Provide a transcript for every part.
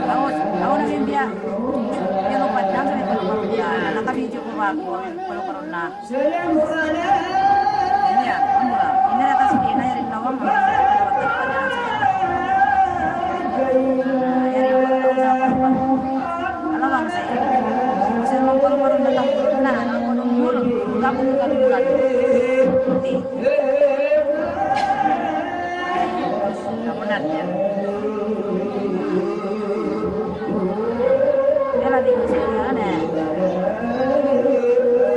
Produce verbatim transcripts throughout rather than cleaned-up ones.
Awn, awn na sin biya'. Biya' lupa' na, sa' may palupa' biya'. Naka-video ku ba aku? Palupa' na. Ini ya, amura. Ini na atas ini, ini rin lawang. Ini rin lawang. Alawang sa' ini. Kasi nung palupa' na, na, na, Kamu nanti. Kamu nanti. Dia lagi ke sini, aneh.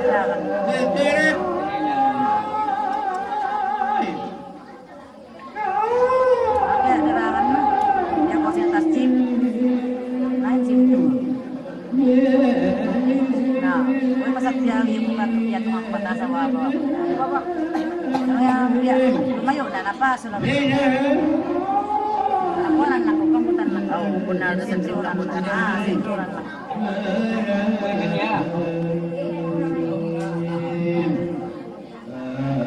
Silakan. Kaya' darangan na. Yan kasi atas jeep. Na, jeep tu. Na, uy, pasal tiya', yan, yan, yan, tumakbo na sa baba. Kaya, yan, lumayu' na, napaso na. Aku na, naku, kambutan na. Aw, kung na, sa sinturan na. Ah, sinturan na.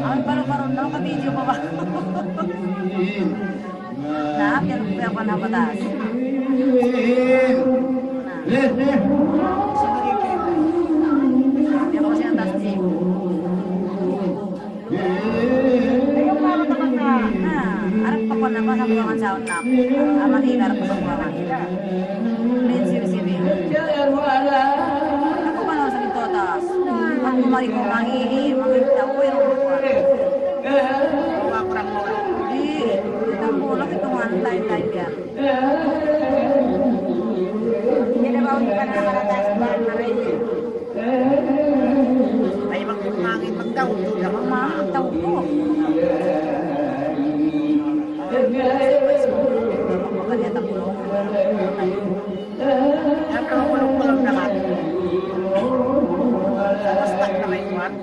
Awn paru-paru na, naka-video pa ba? Na, biya', biya' pa na pataas. Na. Biya' pa siya taas, eh. Na, harap pa pa na, pa sa buwangan sa una. Amat ina, harap pa sa buwangan. Main siri-siri. Aku pa na sa ito, tas. Aku mari ko mangi-, mangi-, tau ko yung kuwan. Wa kurang mulu. Di, kita mulu, kita ngantai-ntai biya'. Hindi na ba ako ipan na maratas, barang maray. Ay, mag-, mangin magtaud, magtaud. Magtaud ko. Magtaud ko. Ulung-ulung naman. Basta na may iwan.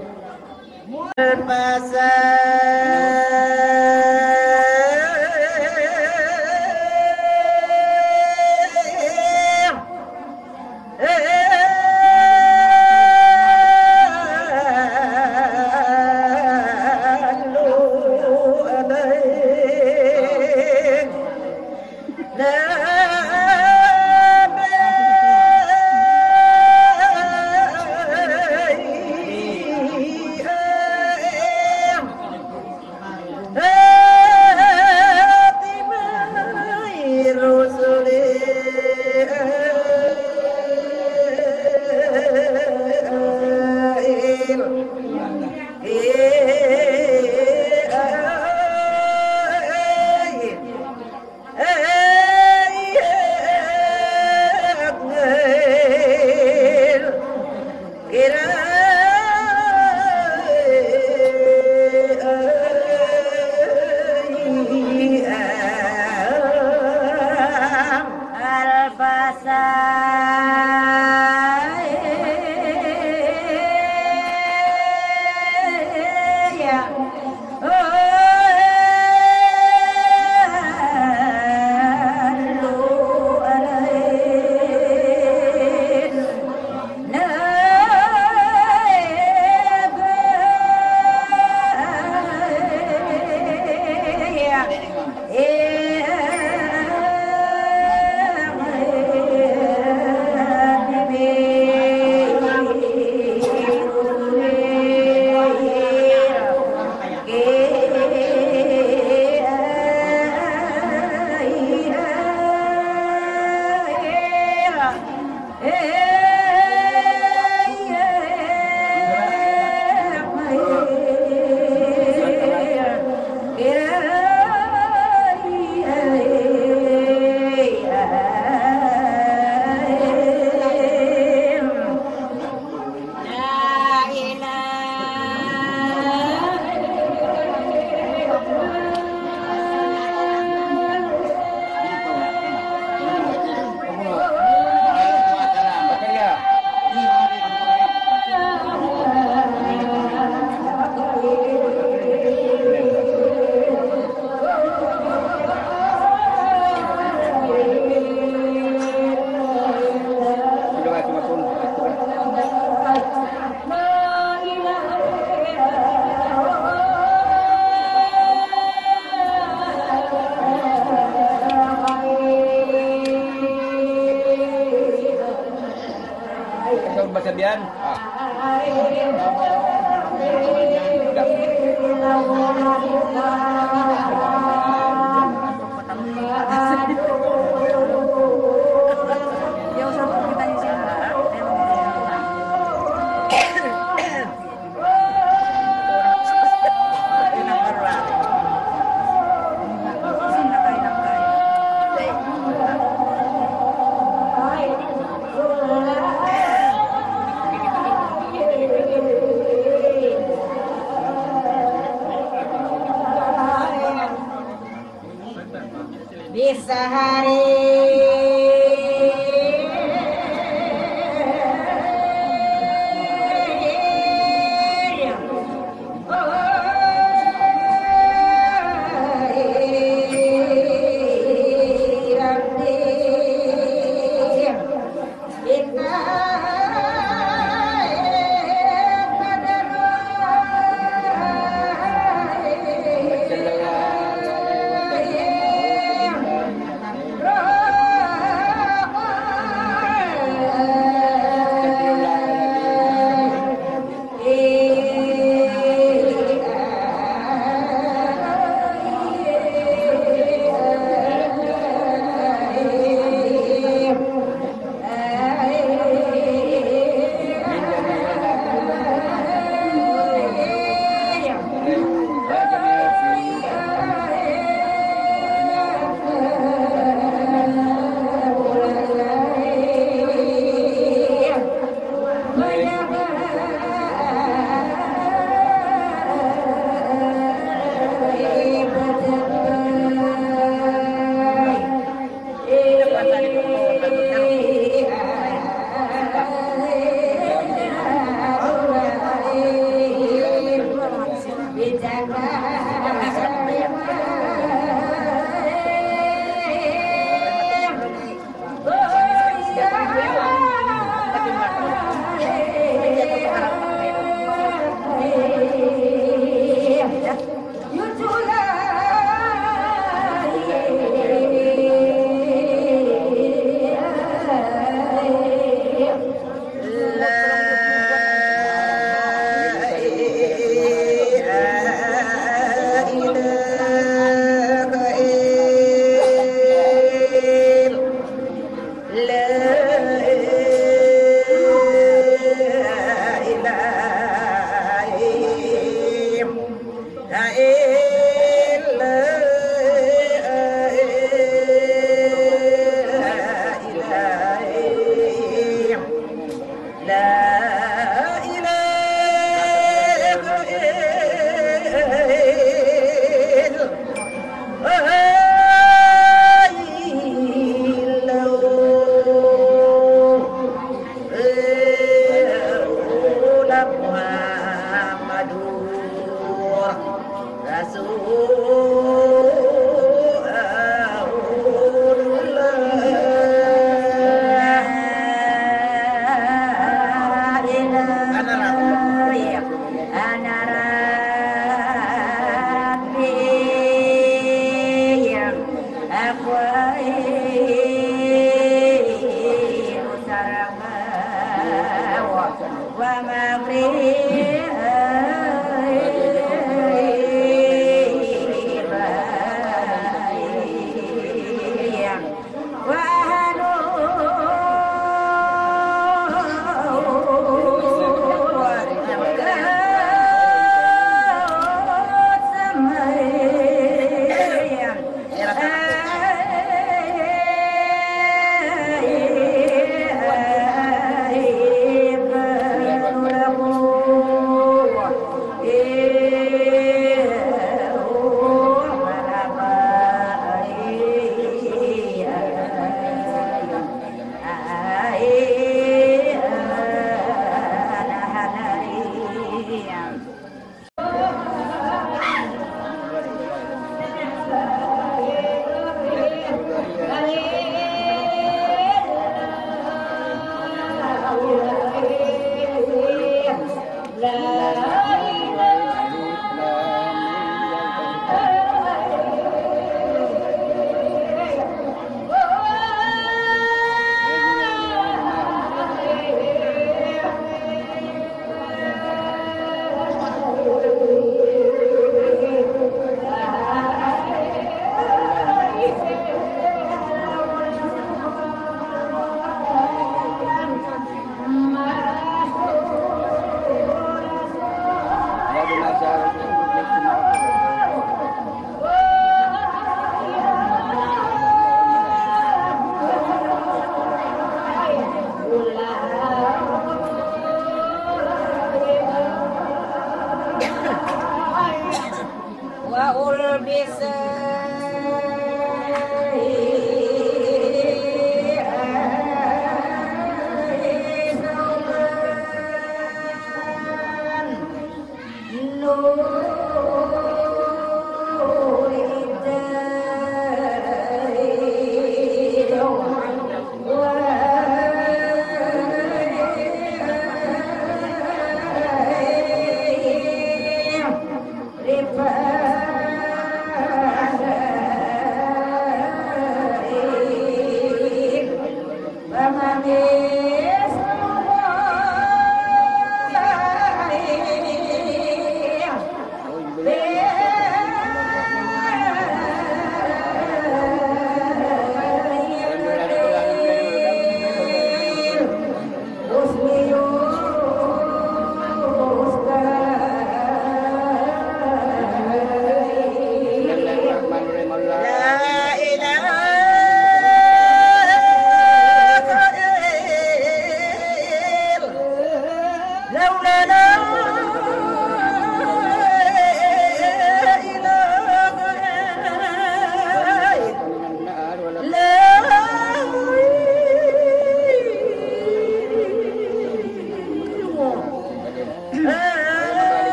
Ikaw ba sabihan? Ah. بالسحر.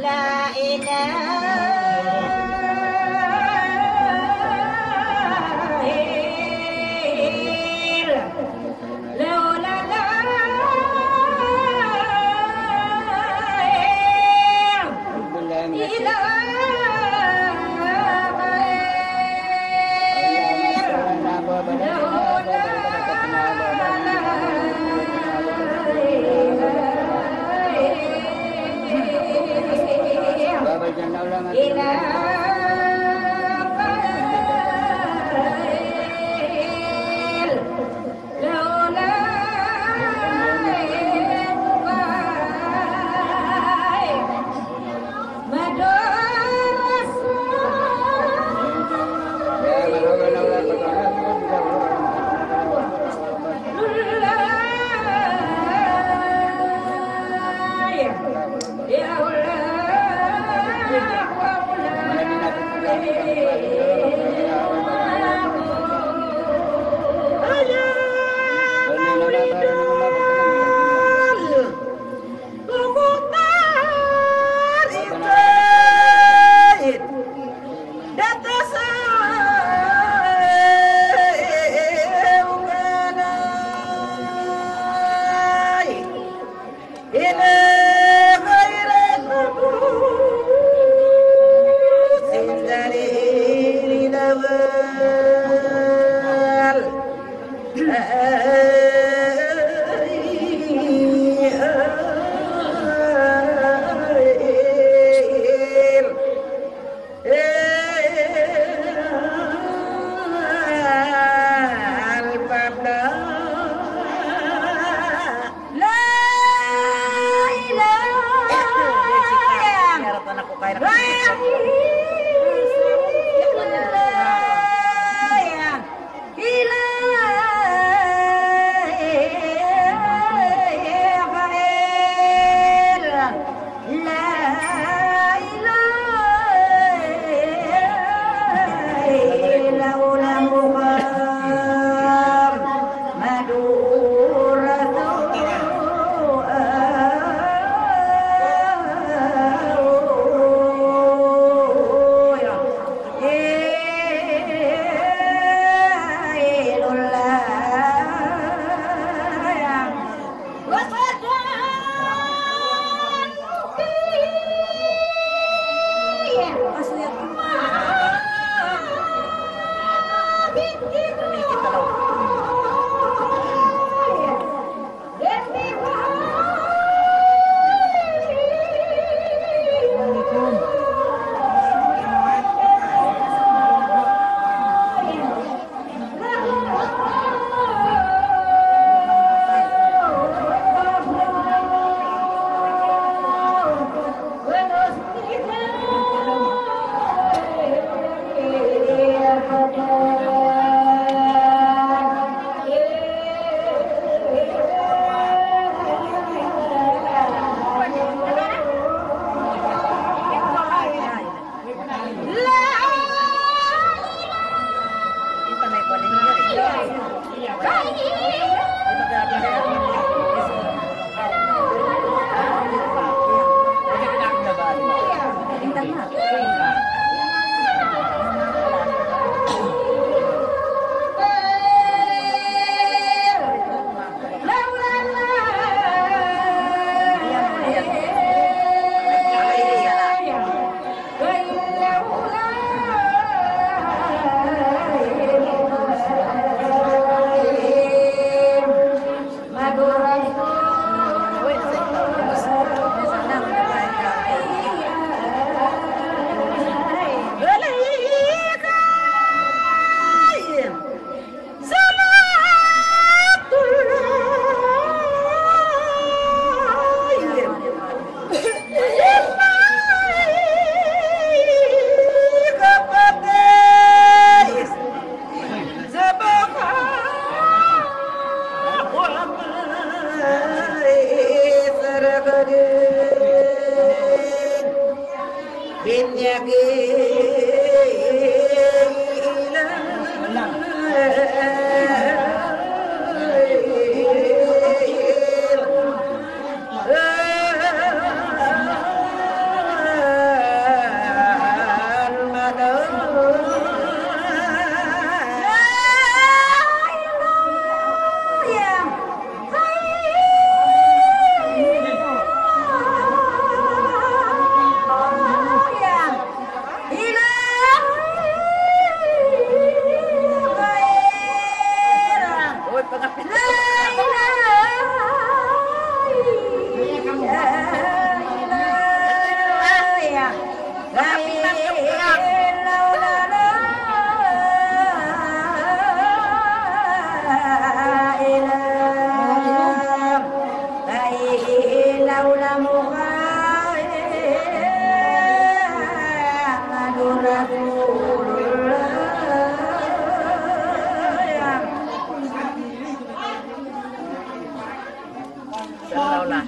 لا إله إلا لولا لا إله إلا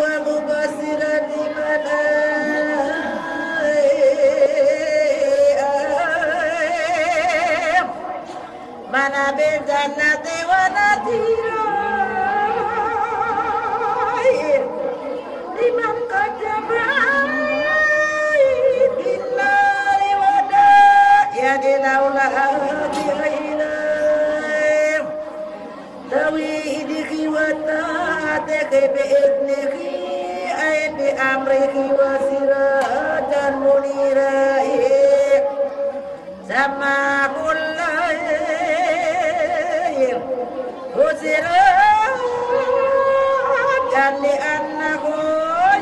ومبشرا لمن آمن. من بالجنة ونذيرا لمن كذب بالنار وداعيا إلى الله بإذنه. توحيد كي وطاعتك بإذنك أي بأمرك وسراجا منيرا. سماه الله سراجا لأنه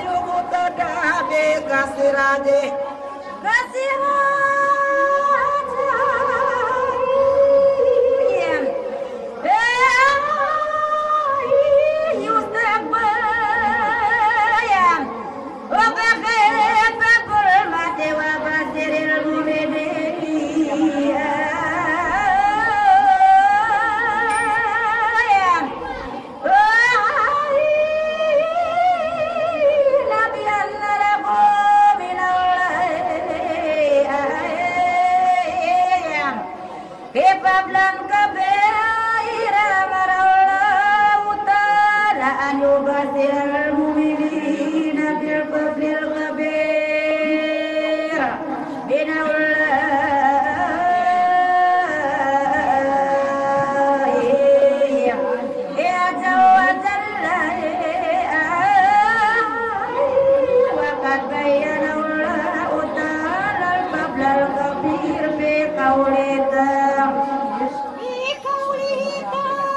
يقتدى به كسراجه. كسراجه يستقبل وقفت بالظلمة وبشر المؤمنين. بأن لهم من الله فضلا كبيرا. أمر الله تعالى أن يبشر المؤمنين بالفضل الكبير من الله عز وجل. وقد بين الله تعالى الفضل الكبير في قوله تعالى، في قوله تعالى: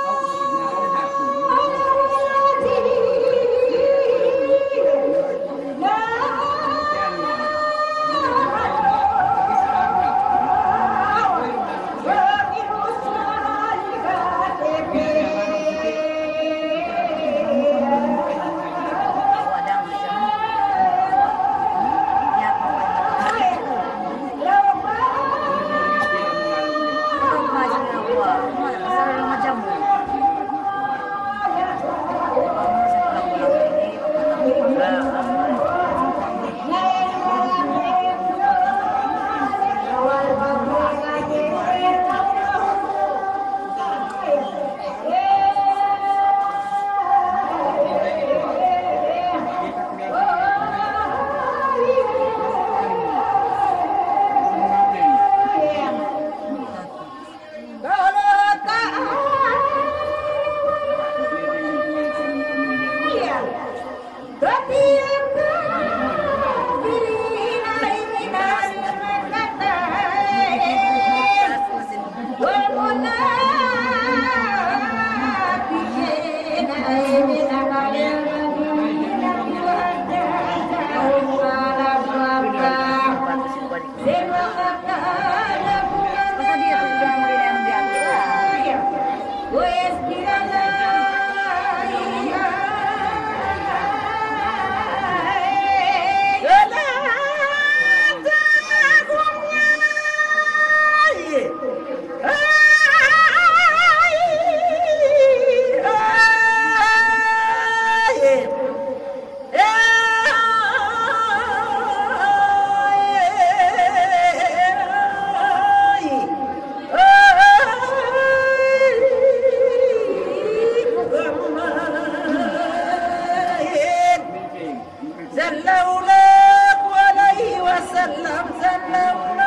صلى الله عليه وسلم، صلى الله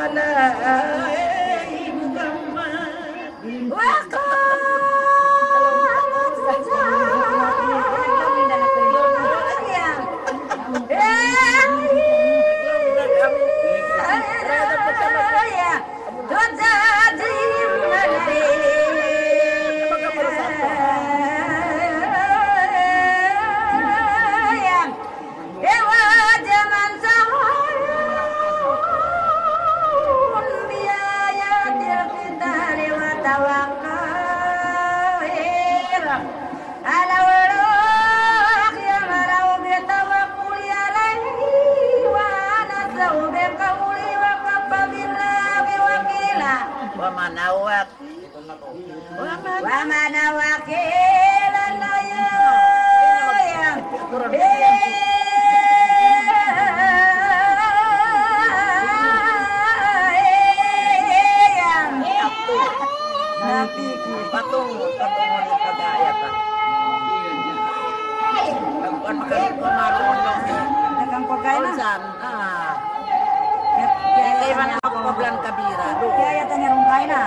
عليه محمد. وقامت الصلاة. تجادي Iwajah man sahun biaya tilkitali wa tawakkal. Ala wallah ya marau bi tawakkuli alaihi wa ana sa'u bi qawli wa kafa billahi wakila. Wa man awak ومن وكيلا لا يوم. Patung, patung di kagaya pa. Pagkuan makan ko maroon. Dagang pagkain na. Minsan, ah. Kaya, kaya, kaya, kaya, kaya, kaya, kaya, kaya, kaya, kaya, kaya, kaya, kaya, kaya, kaya, kaya,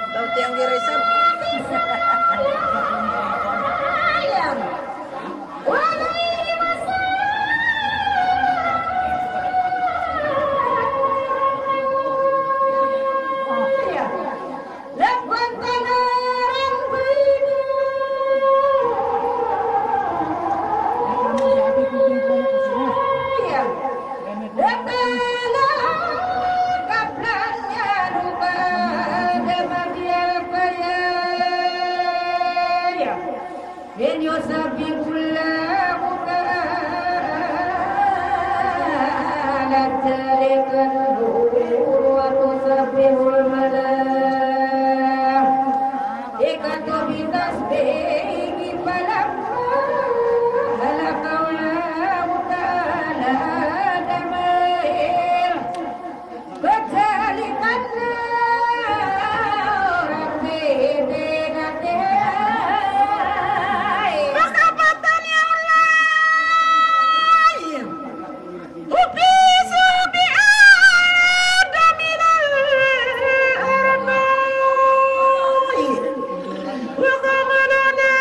Daw tiyang diri sa. إن يسبح الله تعالى ذلك النور وتسبح الملائكة بتسبيحه فلما خلق الله تعالى آدم Pagdalikan na, Rabbi, bigatay. Makapatan ya Allah. Upisu bi Adam minal armai. Wa kamalana.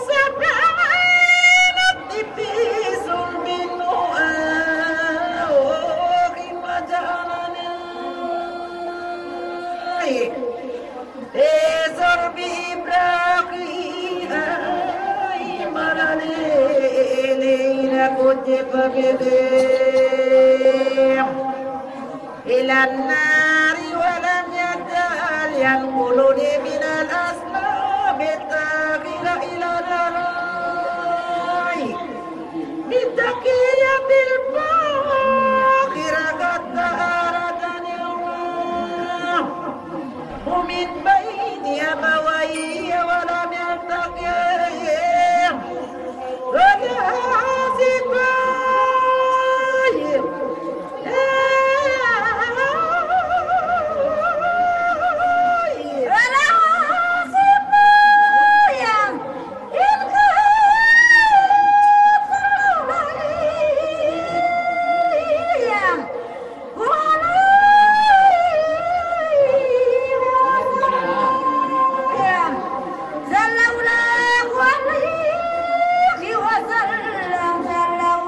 Sab'ina tipisun minhu awqin wa ja'alana. Isur bi ibraqihi aymanal ilayna kutifa bidih. إلى النار ولم يزل ينقلني من الأصلاب الطاهرة إلى الأرض بتقية الفاخرة قد طهرتني الله من بين أبوي ولم يلتقي ولا سقاي. صلى الله عليه وسلم، صلى الله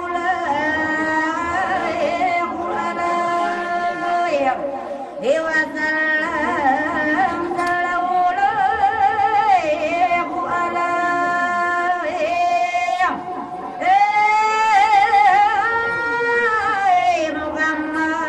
عليه وسلم، صلى الله عليه. إيه، محمد.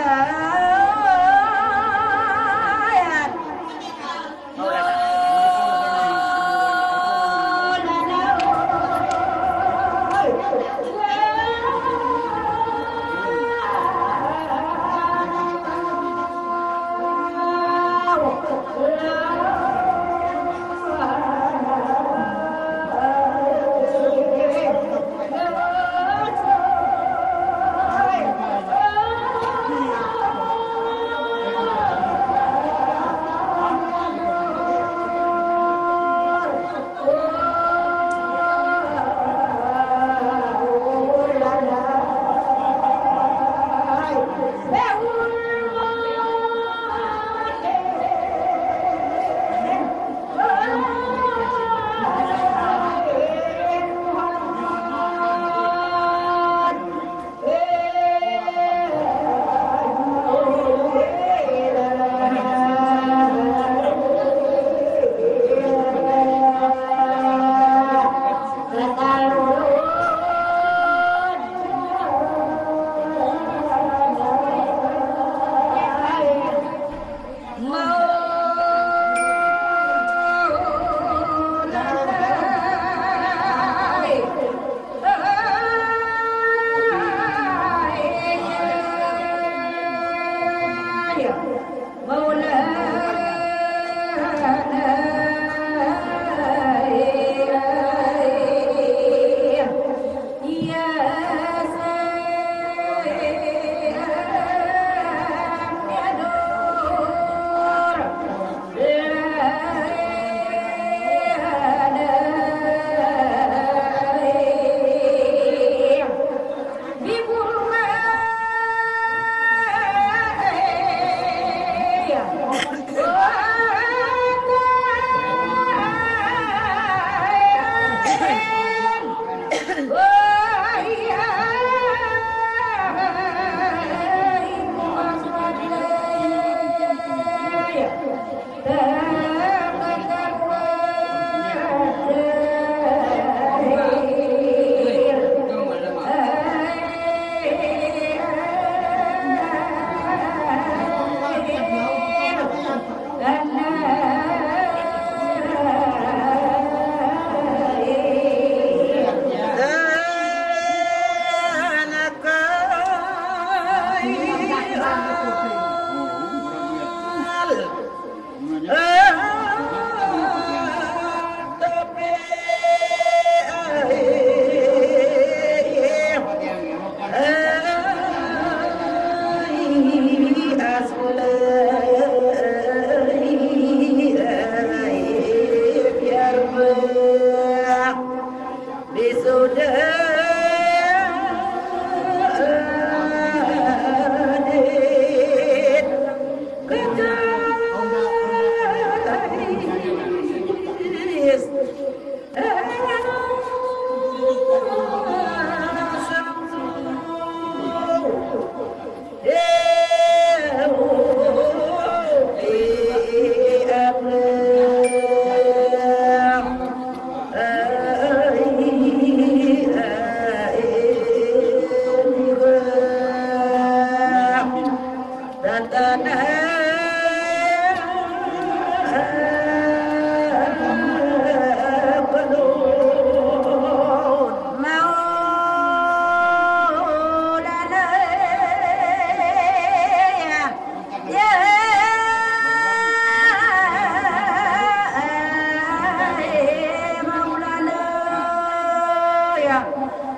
مولانا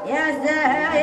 يا سيدنا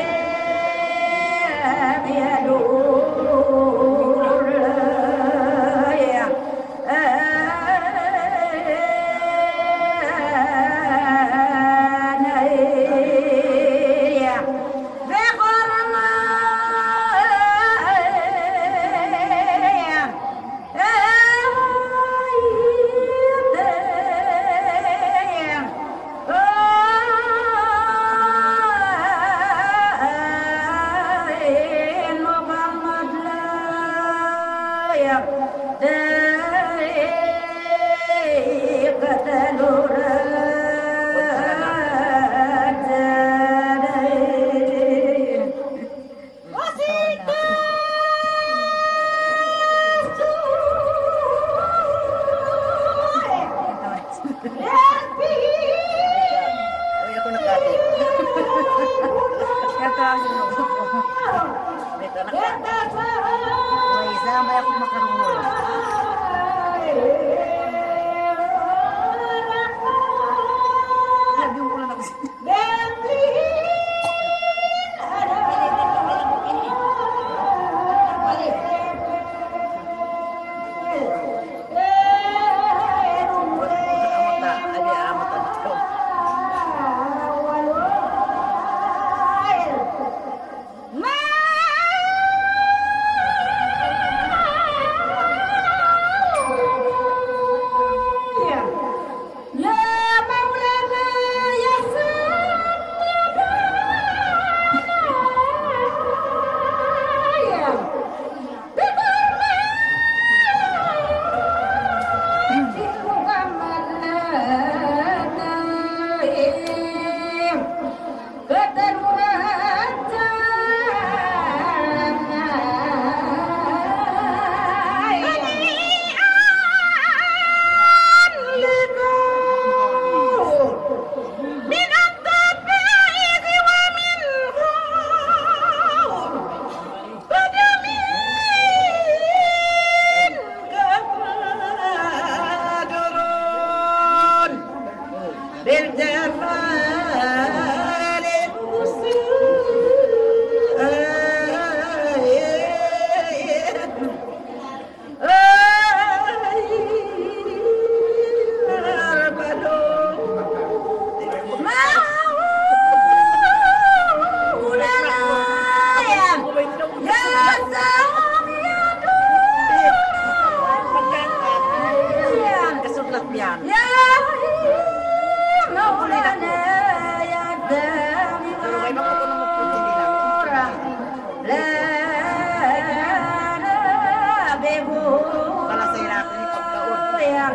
Balasay natu' in pagkaun.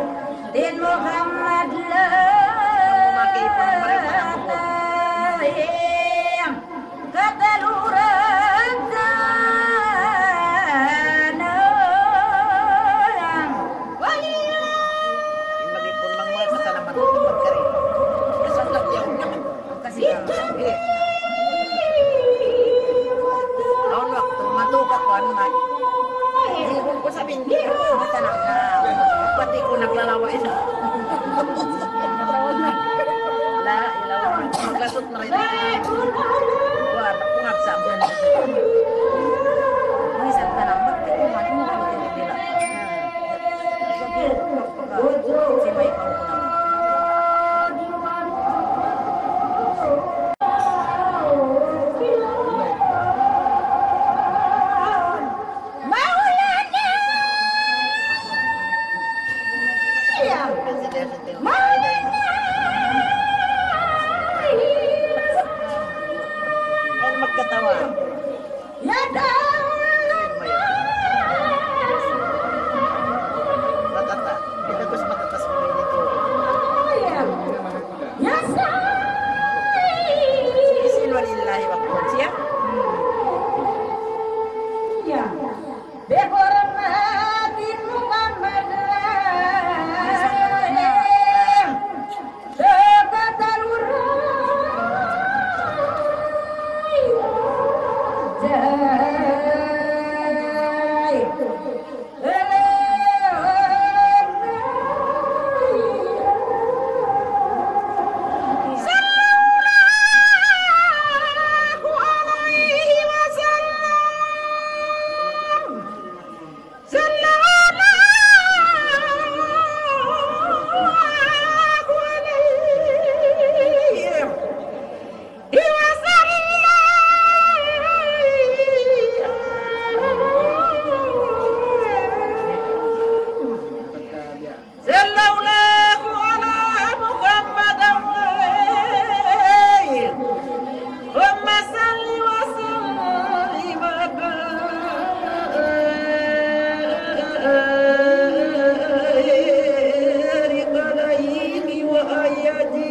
Din Muhammad la ilaha kataluran. In mag-ipun mang mga kasalamat, magkari. Kasalamat yaun. Kasi, eh, awn waktu, matuka ku anu, man. Hindi ko sabihin, hindi ko. Mata na, ah, pati ko naglalawa ito. La ilaha illallah. Maglasot na rin. Kuwan, kung agsa. Ang isang tanang, bakit ko man, hindi ko nila. Sige, si Michael ko naman. Ano magkatawa? Matata. Kita terus matatas ko ini tu. Isin walillahi wa qul siya. Bihormati Muhammad. صلى الله عليه وسلم. صلى الله على محمد. اللهم صل وسلم وبارك عليه وآله.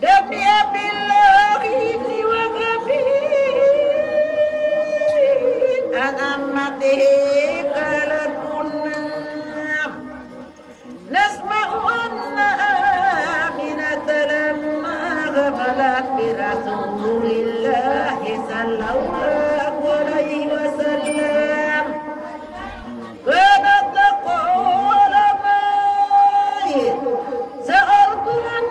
دفع بالله وكفيه عن أمته قال كنا نسمع أن آمنة لما دخلت برسول الله صلى الله عليه وسلم قالت قال ما سألت عن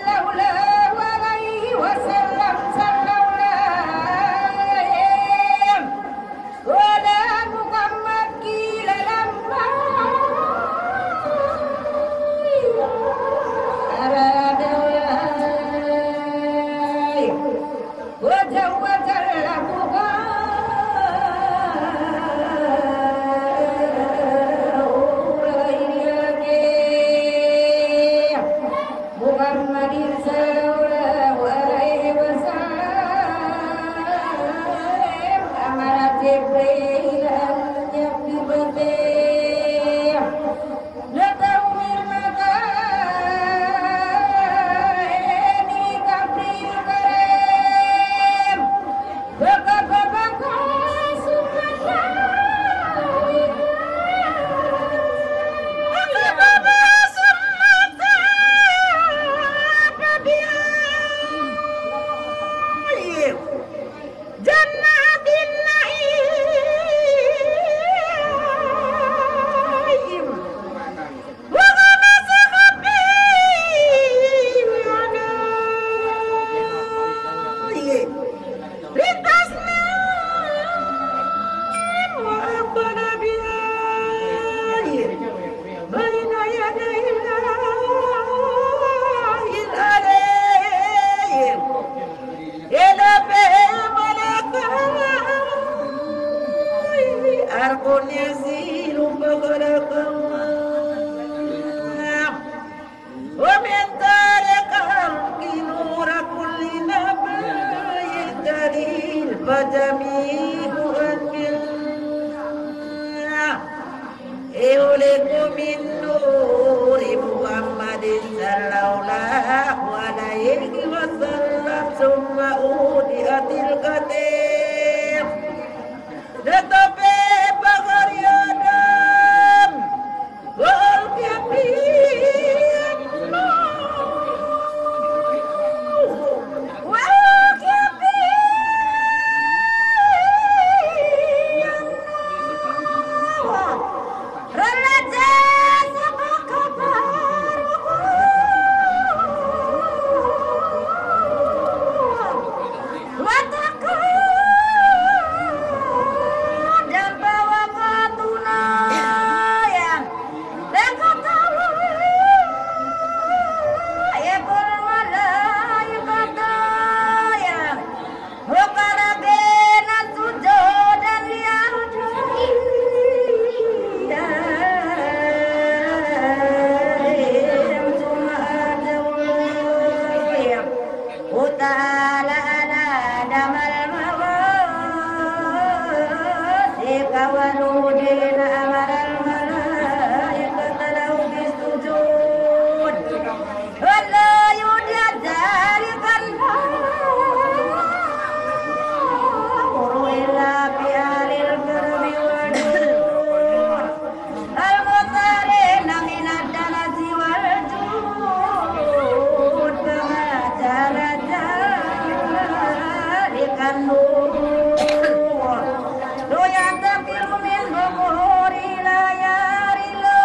صلى الله عليه وسلم، صلى الله عليه. Wa la Muhammad kila lamma arada wa وجوز الأبواب. محمد صلى الله عليه وسلم أمر جبريل أن يكتب في لتو من مكان قبر الكريم. فكتب ثم تاب. فكتب ثم تاب بآله. جنات النعيم وغمس خبيب عناية للتسليم وأقبل بآله بين يدي الله العلي. Ila pe malaka arqun yazilu faqad qawwa. Wa min tarika arqi nura kulli nabiyyin jalil fajami'u anbiya. يولد من نور محمد صلى الله عليه وسلم ثم أودئت القديم. Natapi pagari Adam. وألقي فيه الروح. وألقي فيه الروح. مقرنين سجودا لأرجلهم ثم أتوا تعالى أن آدم المواسيق والوجين أمر الملائكة له بالسجود. ولا يدع ذلك الأمر إلا بأهل الكرب والجود المثيرين من الدنس والجود كما جعل ذلك النور ينتقل من بحور إلى يار الله.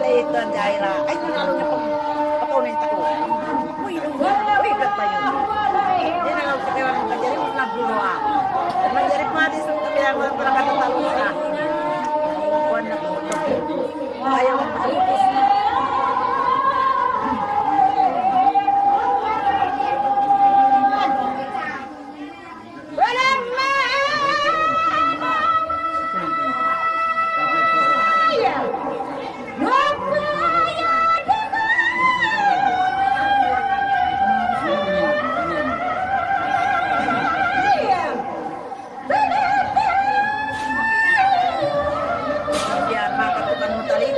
Ito ang Jaira. Ay, ito na lang yung pag-, pag-una yung tao. Uy, uy, uy, ba't ba yun? Yan ang ang pakiramdam ka dyan, yung nagduruha. Manjari pa din sa kaya mga pagkakataon sa kuwan na po. Ayaw ang pagkakataon. Yan, makatukan mo tali.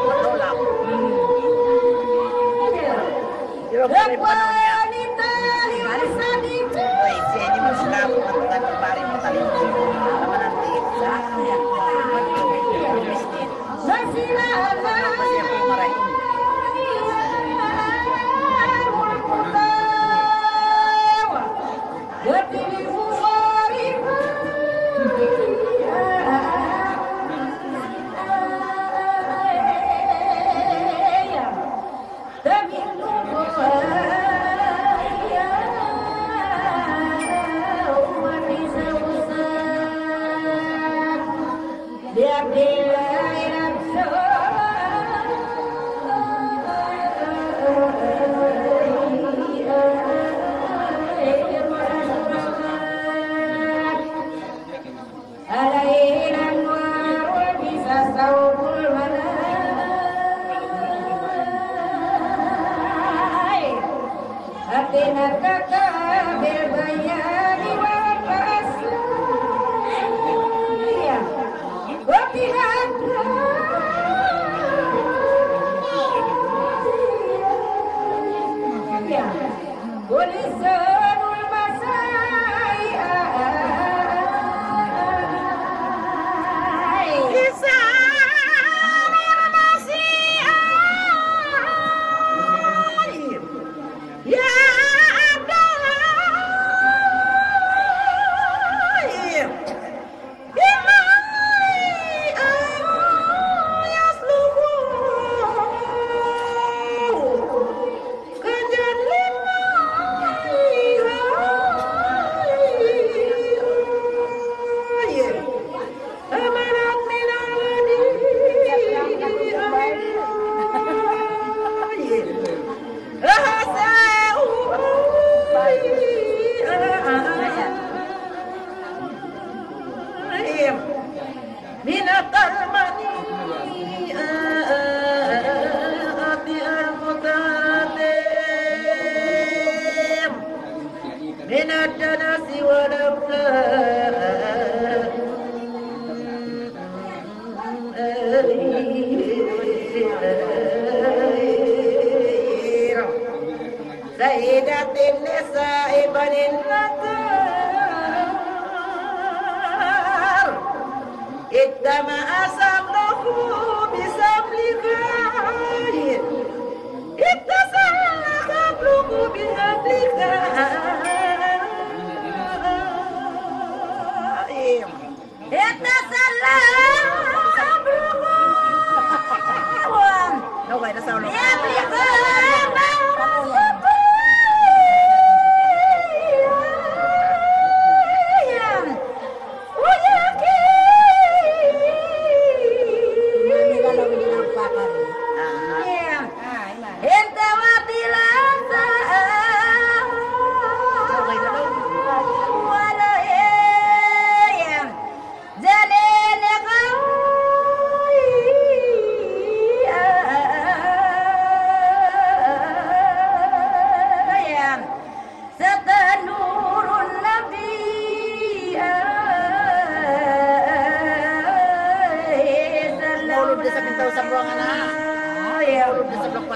Matulak. Hmm. Di ba, pare, paano niya? Ay, siya, hindi mo sila, matukan mo, pare, mo tali. Tama na, tiit. Sa, sa, sa, عليه الأنوار وبئس ثوب الملاء. أتيناك بالبيان والبصر. وبهذا ولسان المساء. لسان المساء. يا عبد الله. من الظلمات المتقدم من الدنس والأولاد. سيدة النساء بني النضر. اجتمع شمله بشملها. اتصل شمله بشملها. اتصل شمله. No, wait, that's all. Sa tanurun Nabi, ay, sallallahu alayhi wa sallam. Maulud da sa pintaw sa buwangan, ha? Maulud da sa buwangan.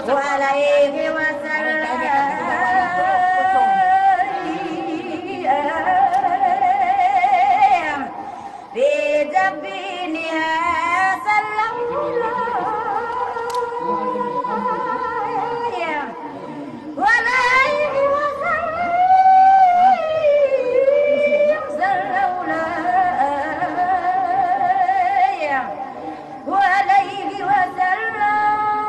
في جبينها صلى الله عليه وسلم، صلى الله عليه وسلم.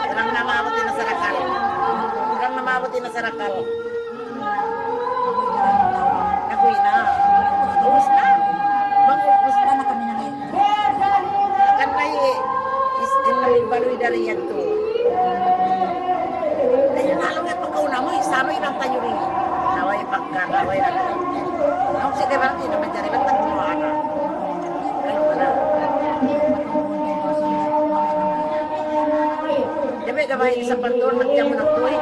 Kurang na maabut in sarakal. Kurang na maabut in sarakal. Naguy na. Ubus na. Bang ubus na. Akan na i-, is-, in na in baluy dari yadtu. Ay, lalu nga pagkauna mu, isa mu iban tayo rin. Naway pagka, naway na. Ang sige ba, di naman dyan, iban tayo mo, ano? Deme ka ba ini sa pantuan, magdiyan mo ng tuwi?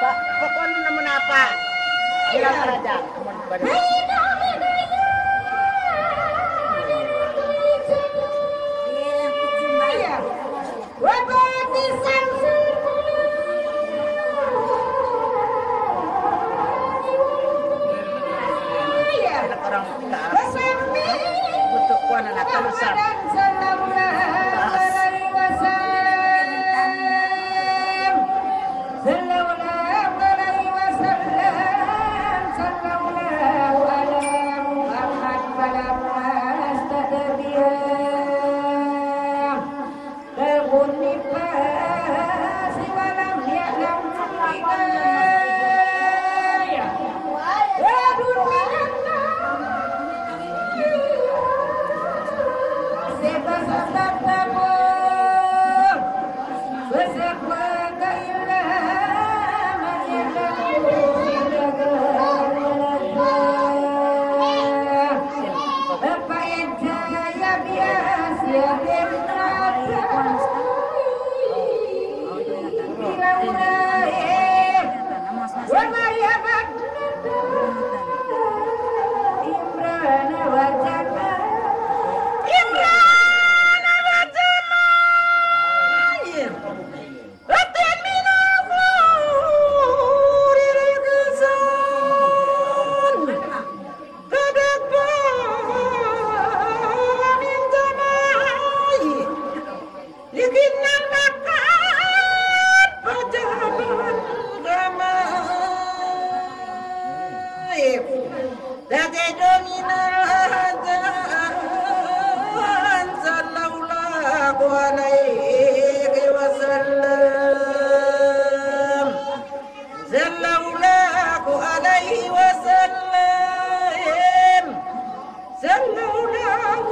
Pa-, pakuan mu na muna, Pa'. Bilang ka na dyan. Orang kita. Untuk kuan anak kalusan. صلى الله عليه وسلم. صلى الله عليه وسلم. صلى الله على محمد فلما اشتد بها برق النفاس ولم يعلم بها رعد من الله. صلى الله عليه وسلم. صلى الله عليه وسلم. صلى الله على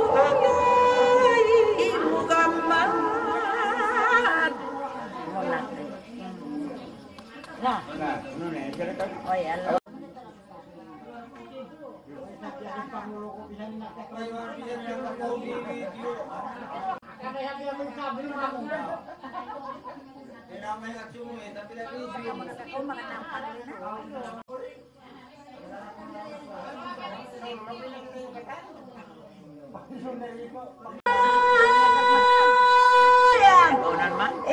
محمد.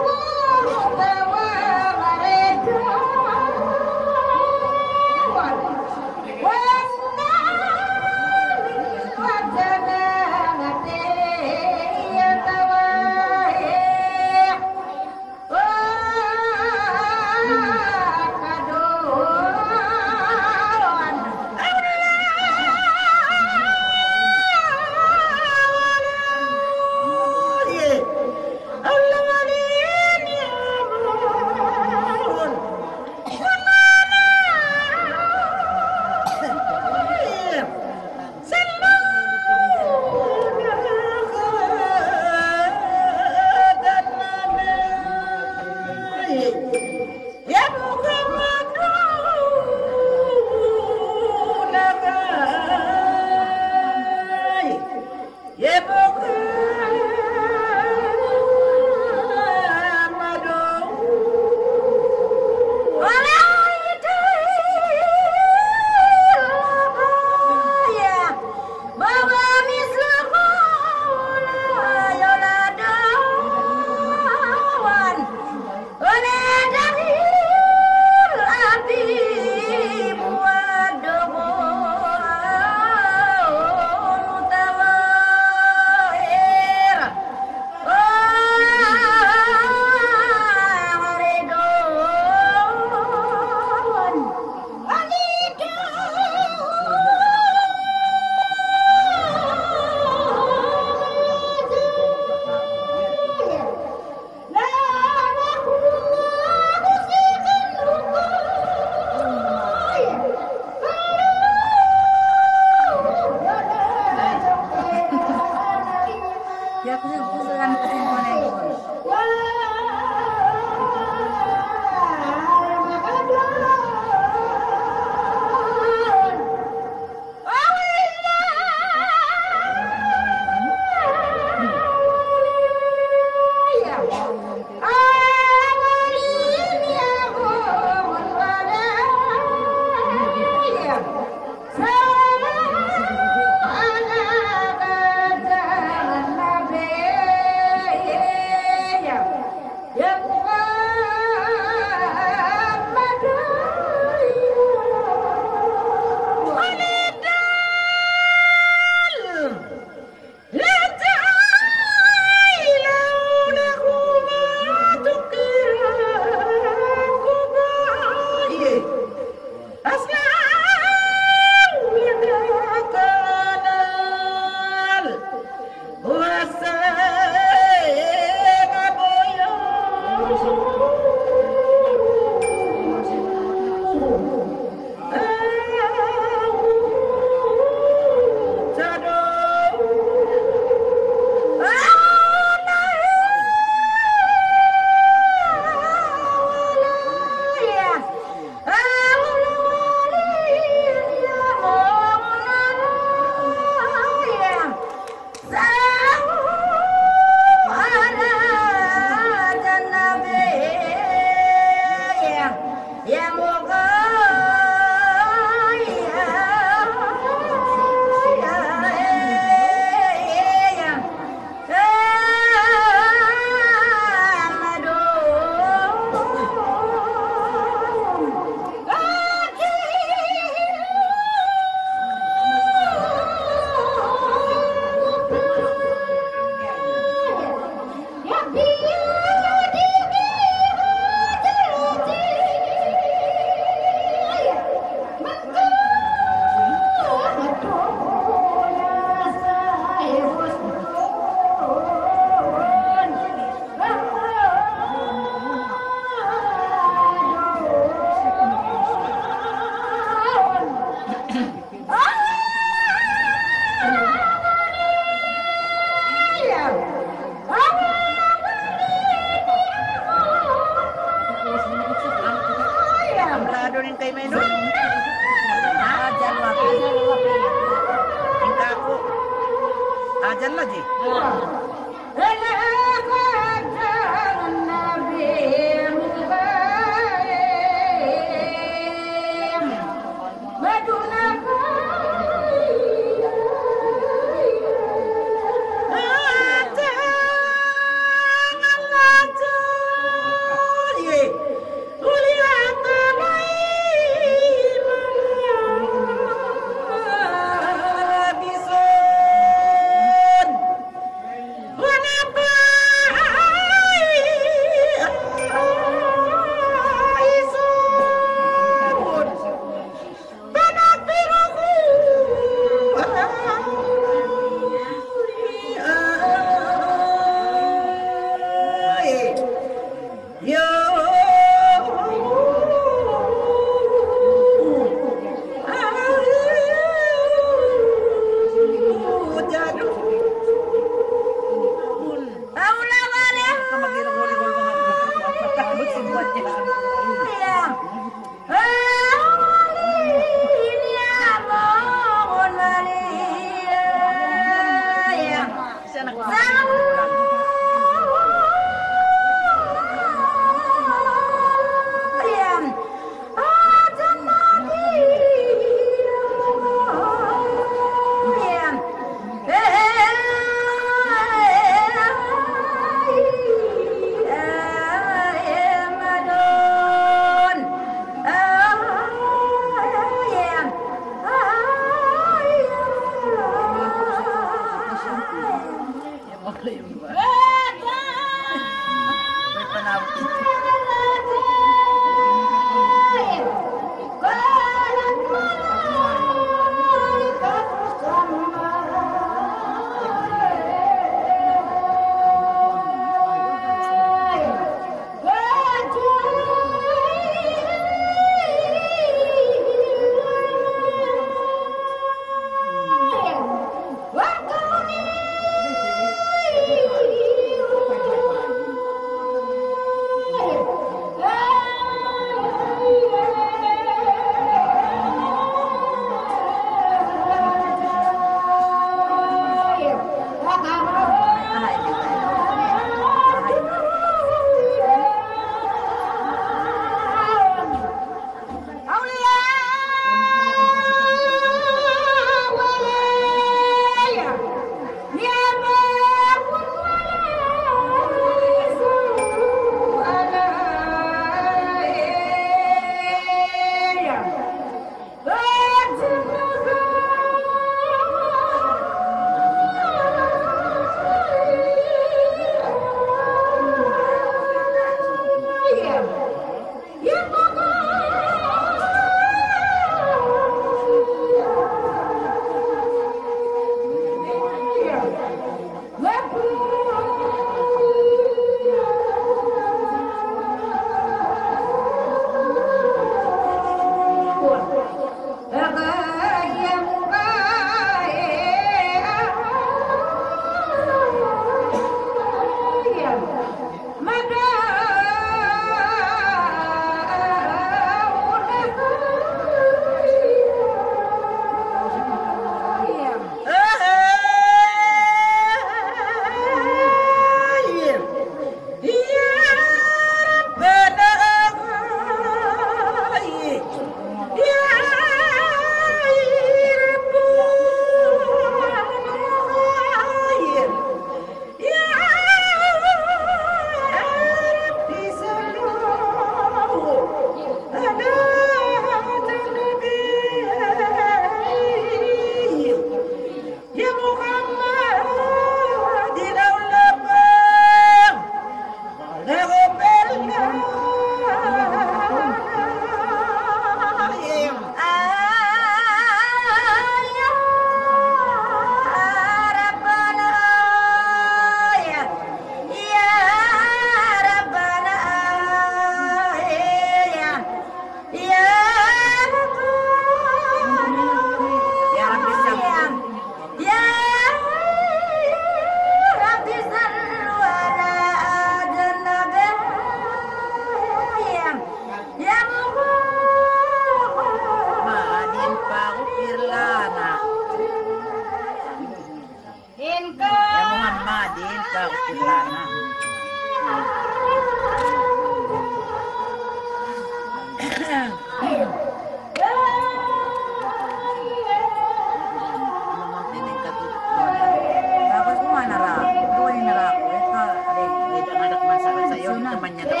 Tapos kung ano ra, doon na ra ako. Ito, aray, ito, anak, masalah sa'yo, naman niya daw.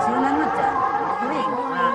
Siya naman siya. Galing. Ah.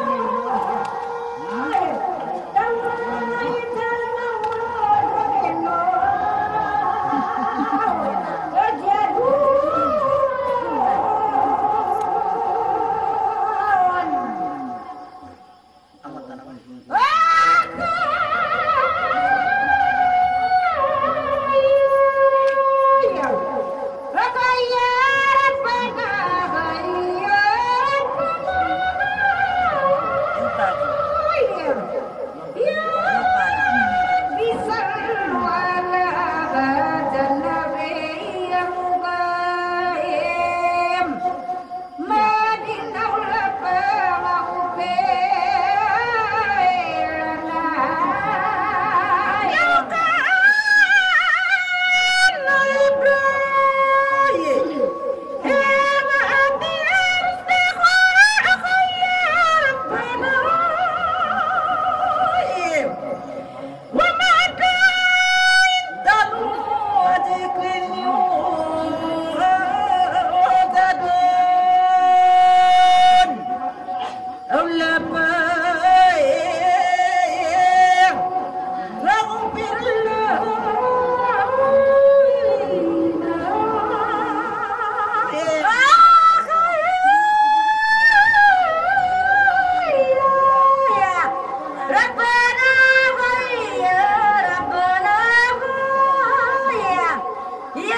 يا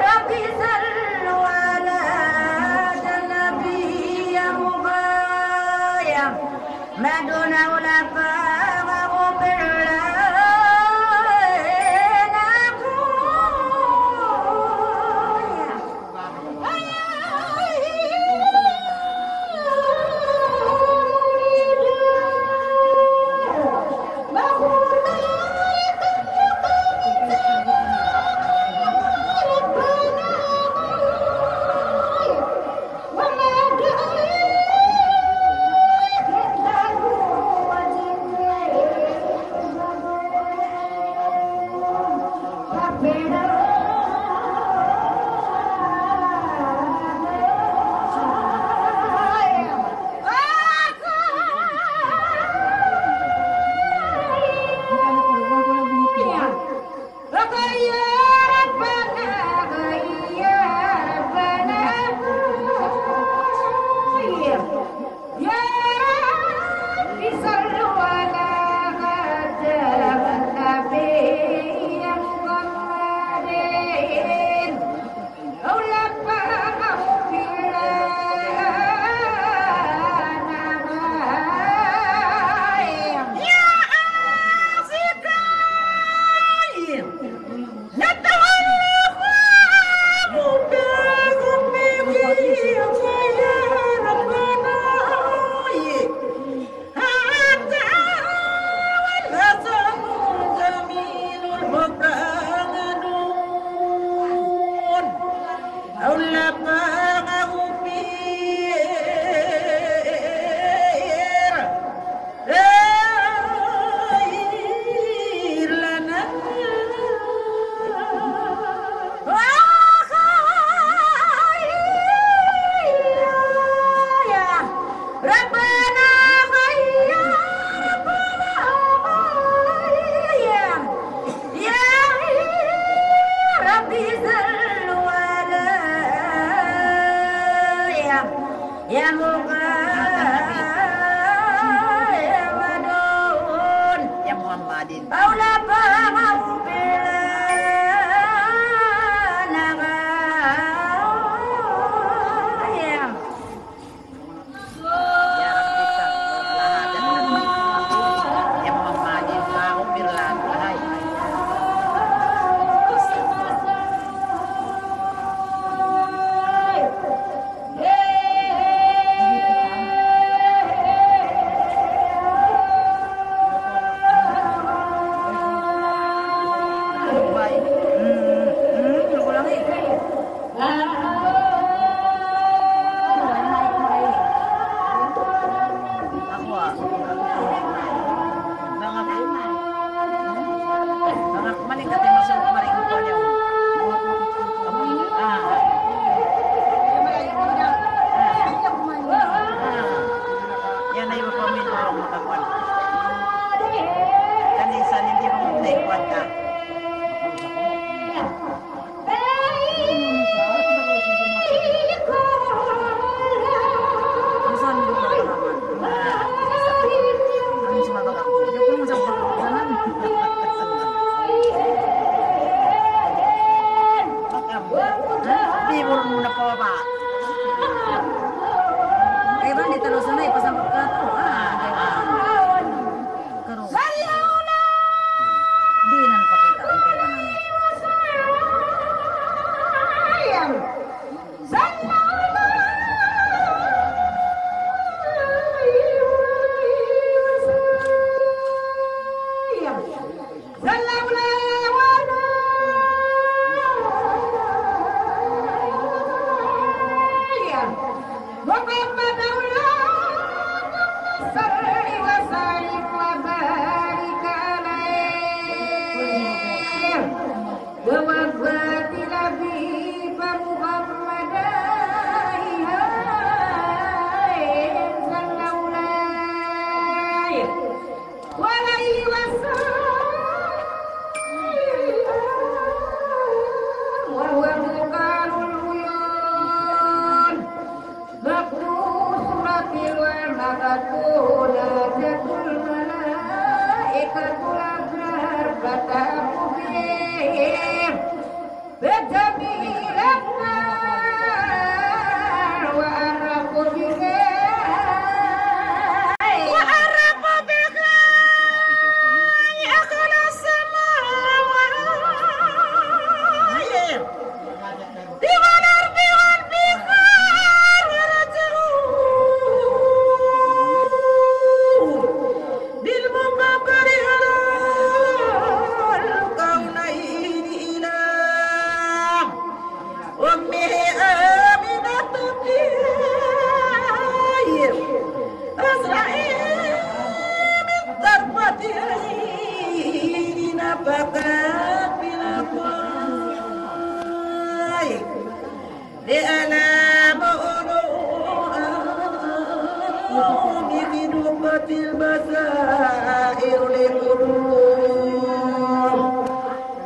رب صل على النبي يا مغاية. ما دون علماء وغفر لنا. يا رب صلوا على خاتم النبي محمد. ربنا يا ربنا يا، يا ربي صلوا على يا، يا مقيم الدين. يا محمد. أولى فهو بلا نغاية. بجميل النار وأرق بك، وأرق بك أهل السماء والأرض والبحار والجبال بالمقدر على الكونين إلى أمه آمنة الطير أسرع من طرفة عين نفخت في الروح. لأنام علوم بدقة البصائر لقلوب.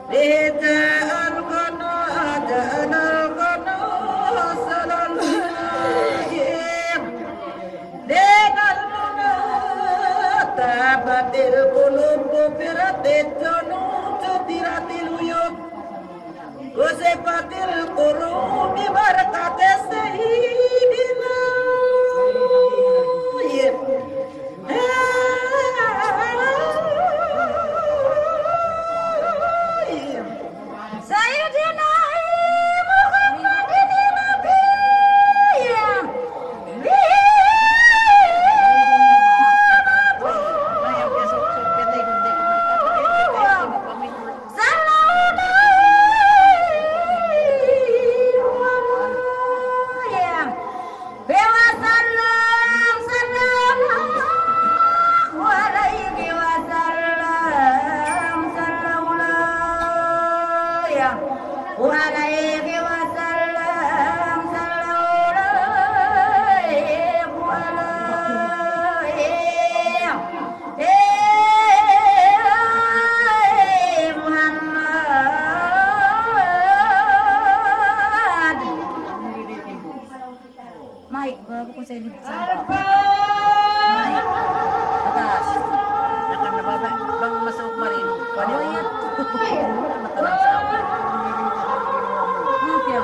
به جاء القنا، جاءنا القنا، سلام عليهم. لنا المنى، طابت القلوب، غفرت الذنوب، سترت العيوب. وصفت القلوب ببركة سيدنا. سيدنا محمد النبي. صلى الله عليه وسلم، صلى الله عليه وسلم، صلى الله عليه وسلم، صلى الله عليه. Muhammad. Mai, baru ko sa ilip sa. Mai. Atas. Nakan na baba, bang masuk marin. Ano yan? Matalang sa ako. Ano kaya?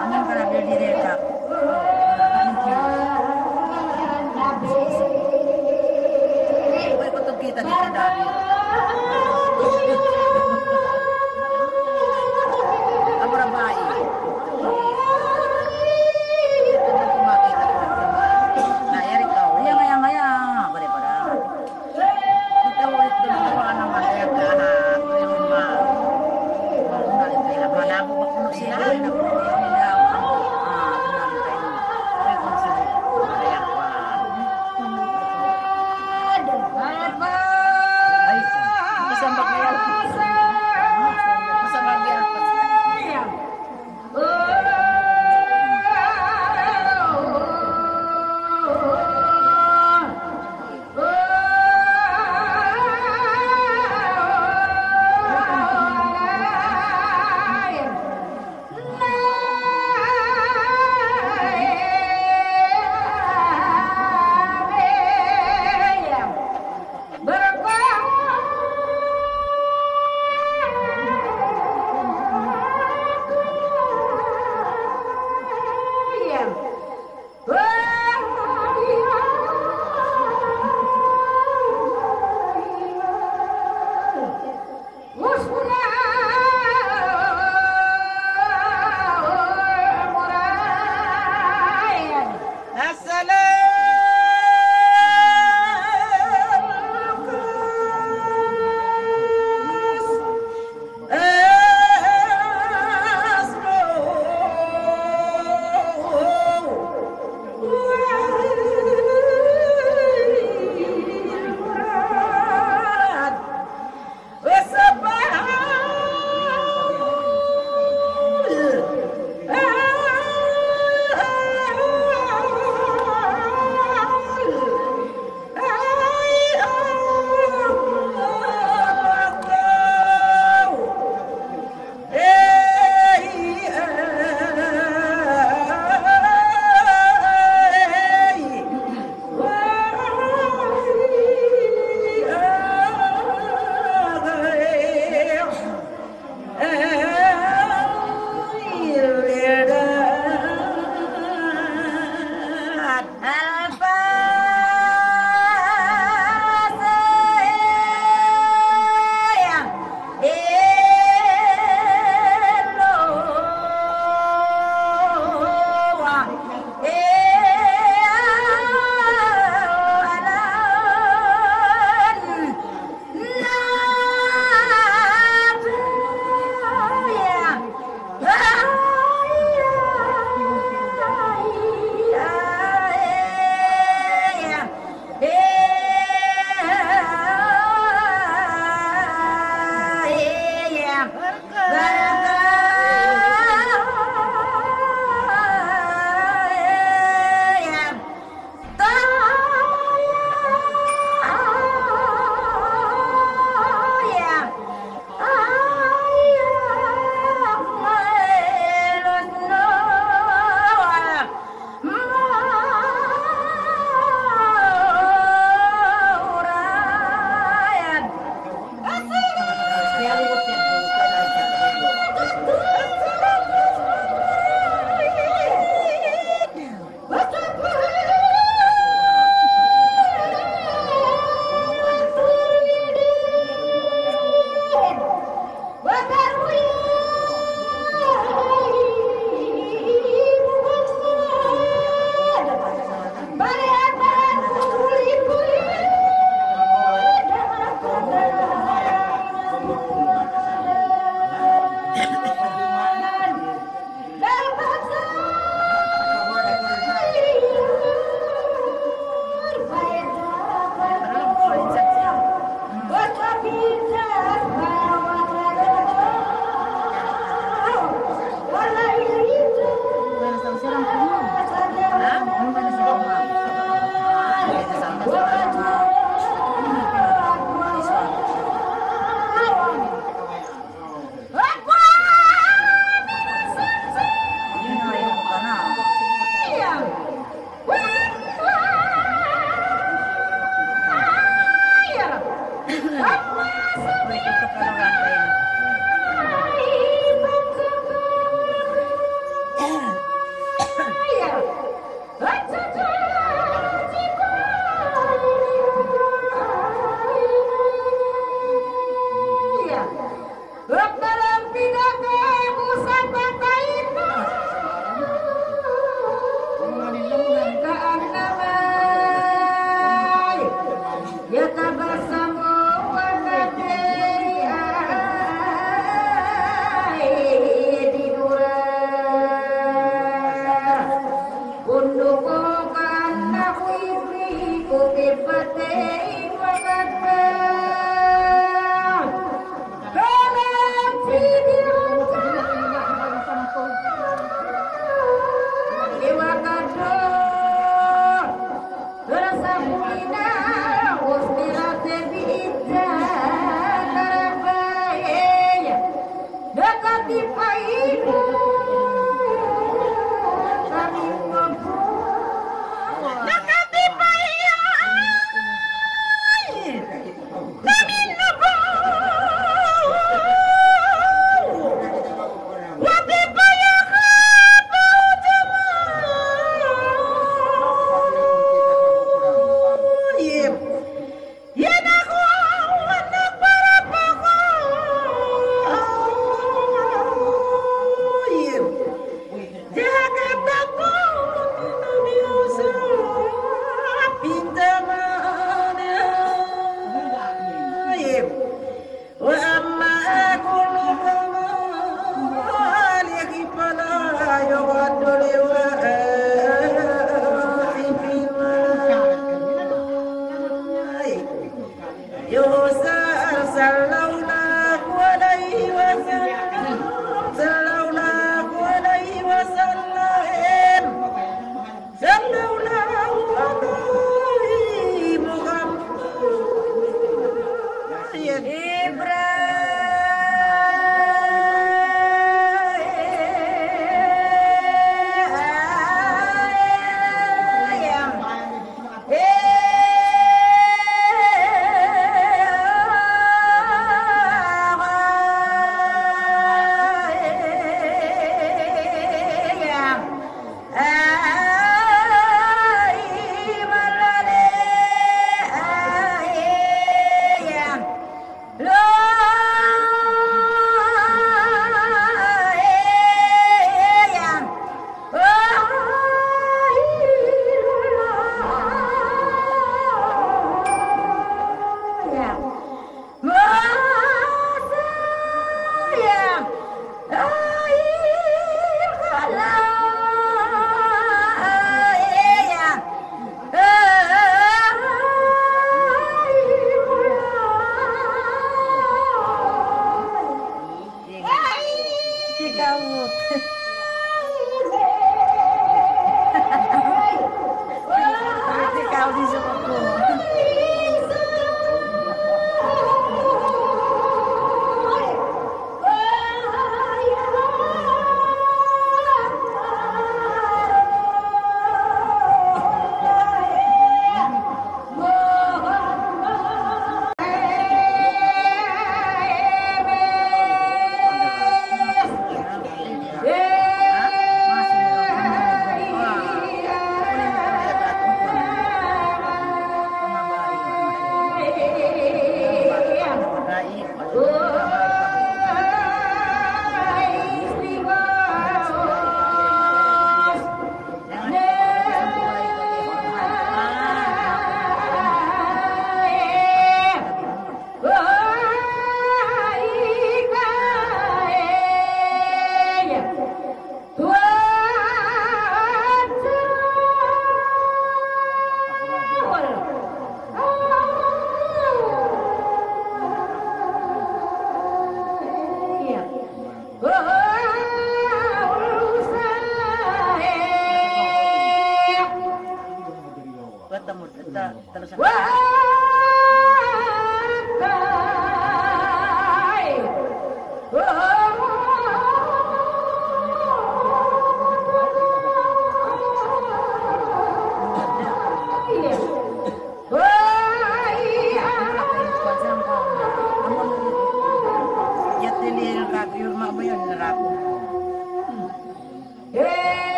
Amin ka na direta. Uy, kutub kita di tindahan. Amu ra bayi. Ito na kumakita ko. Na, yari ka, uy. Ayan, ayan, ayan. Pare, pare. Ikaw, ito na, wala naman, kaya ka, ha? Pero ma-, malabo ba kung sila? Ah, ay, masambag na yan. Masambag yan. Yan aku, anak para pa ku. Yan. Jaga takut, Nabi Yusuf, pinta mana? Yan. وأما كل مالك فلا يرد لوائه في الله. يوسف صلى الله عليه وسلم، صلى الله عليه وسلم. صلى الله عليه محمد. إبراهيم.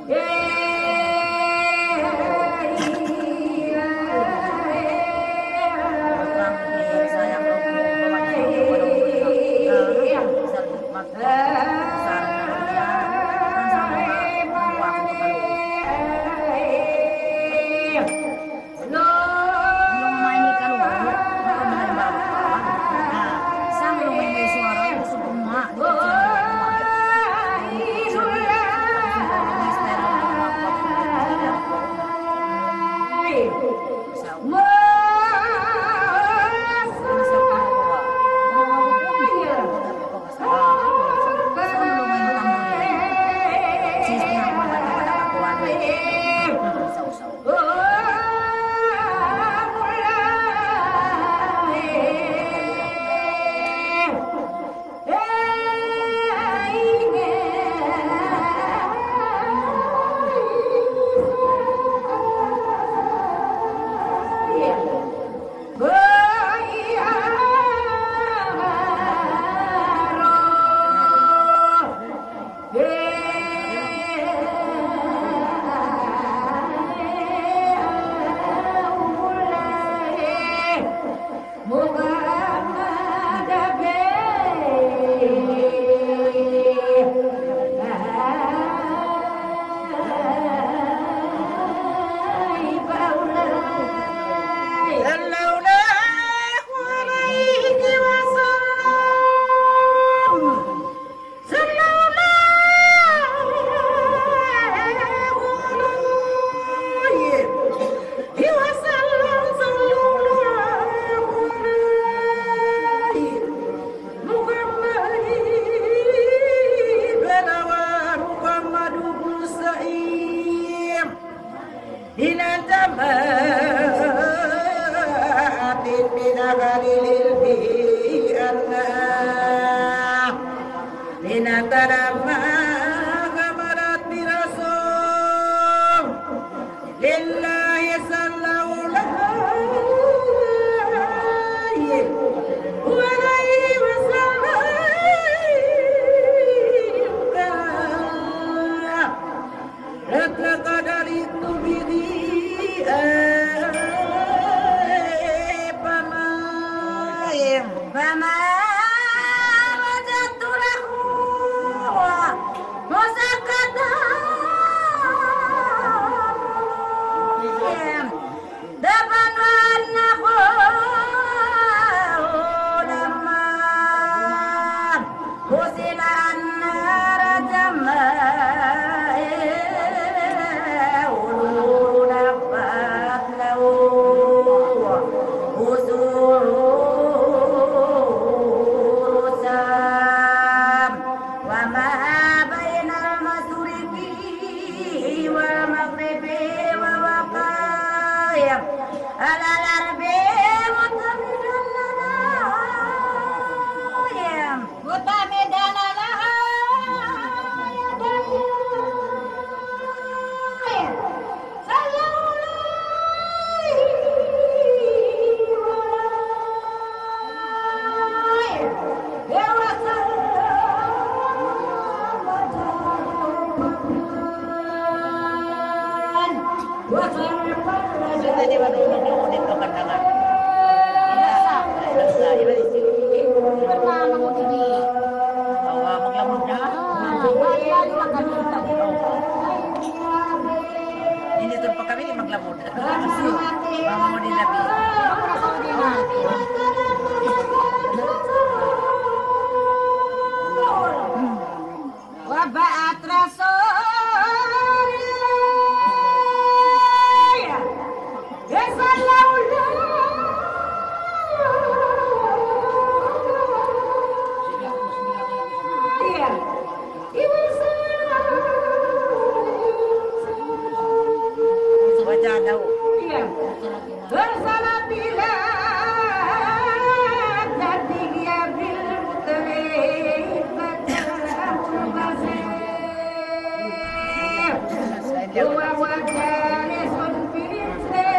صلى الله عليه وسلم. صلى الله عليه وسلم. صلى الله عليه. Muhammad, balawa Muhammad Musa. Di' na tamatin binagalil di anna. Di' na tadama kamarat di Rasul. Lillahi sallallahu alayhi wa alayhi wa sallam. Lailatul Qadar itu bidi, eh, pamain. فما وجدت له مسكتا. Dapat wa annahu lamma husila anna rajama uluna fatlau usuru sam wa ma bainal masriqi wal maghribi wa waqa'i على الأرض متمدا لها متمدا لها يداه. صلى الله عليه وسلم. Sila di ba nung nung dito kandangan? Ay, nasa, iba di sila. Awa, maglamud na. Hindi to pa kami, di maglamud. Mama mo din labi. وبعث رسول الله صلى الله عليه وسلم. Baca daw. أرسل بلال تدعي بالمطر فتاه البصير وهو جالس في المسجد.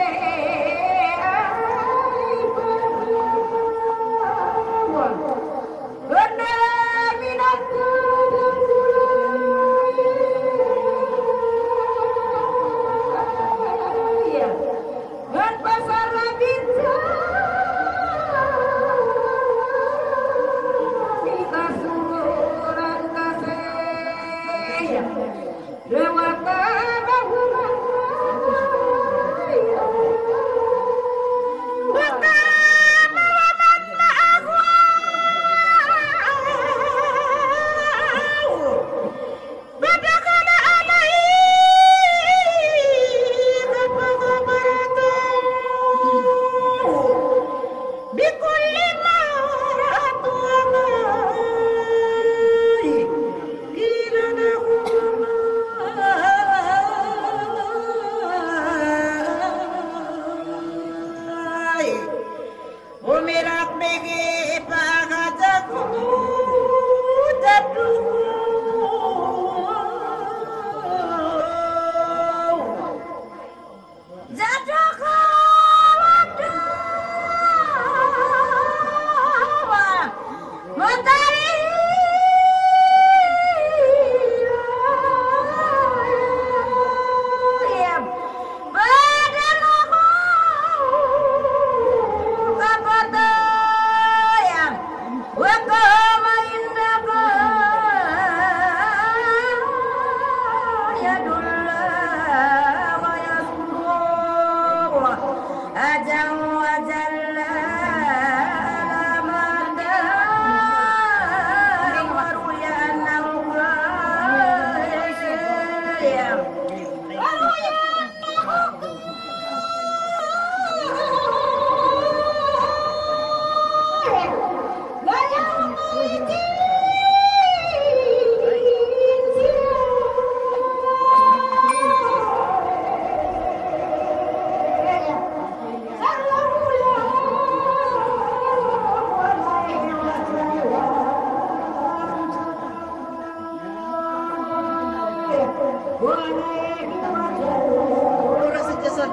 Oras sa jason.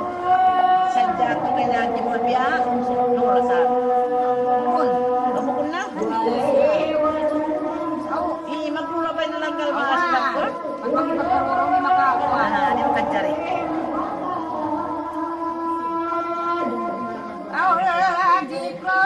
Sadja aku kailangan di mo biya'. Oras sa. Kun, kamu kun na? Ii, magmula pa in langgal mga sabab ko. Magpagpagpagpagpag maka. Ah, di mo kajari. Aw, di ko.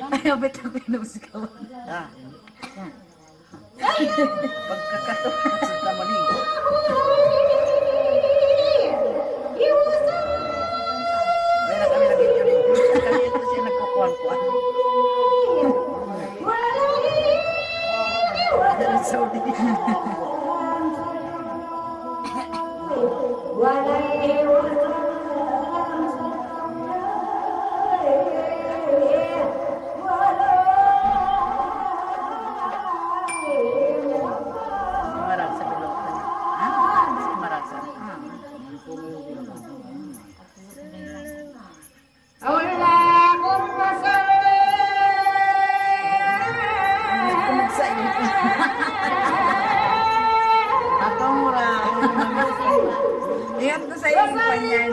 Ayaw, bitaw ko yun, si kawan. Ah. Pagkakataon, sa tamaning. Kaya na kami nag-enjoy. Kami ito siya nagkukuhan-kuhan. Saudi. Marag sa bilog. Ha? Marag sa. اللهم صل. Ako mura. Ingat ko sa iyo, panyan.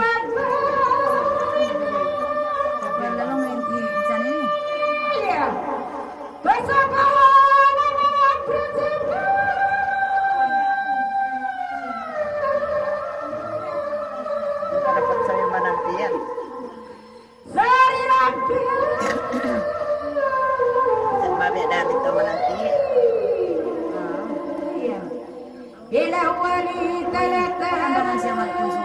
Wala lang yung minsan eh. Dapat sa'yo manantiyan. Sa mabaya dami ito manantiyan. Ila wali talata. Ang naman siya magpuso.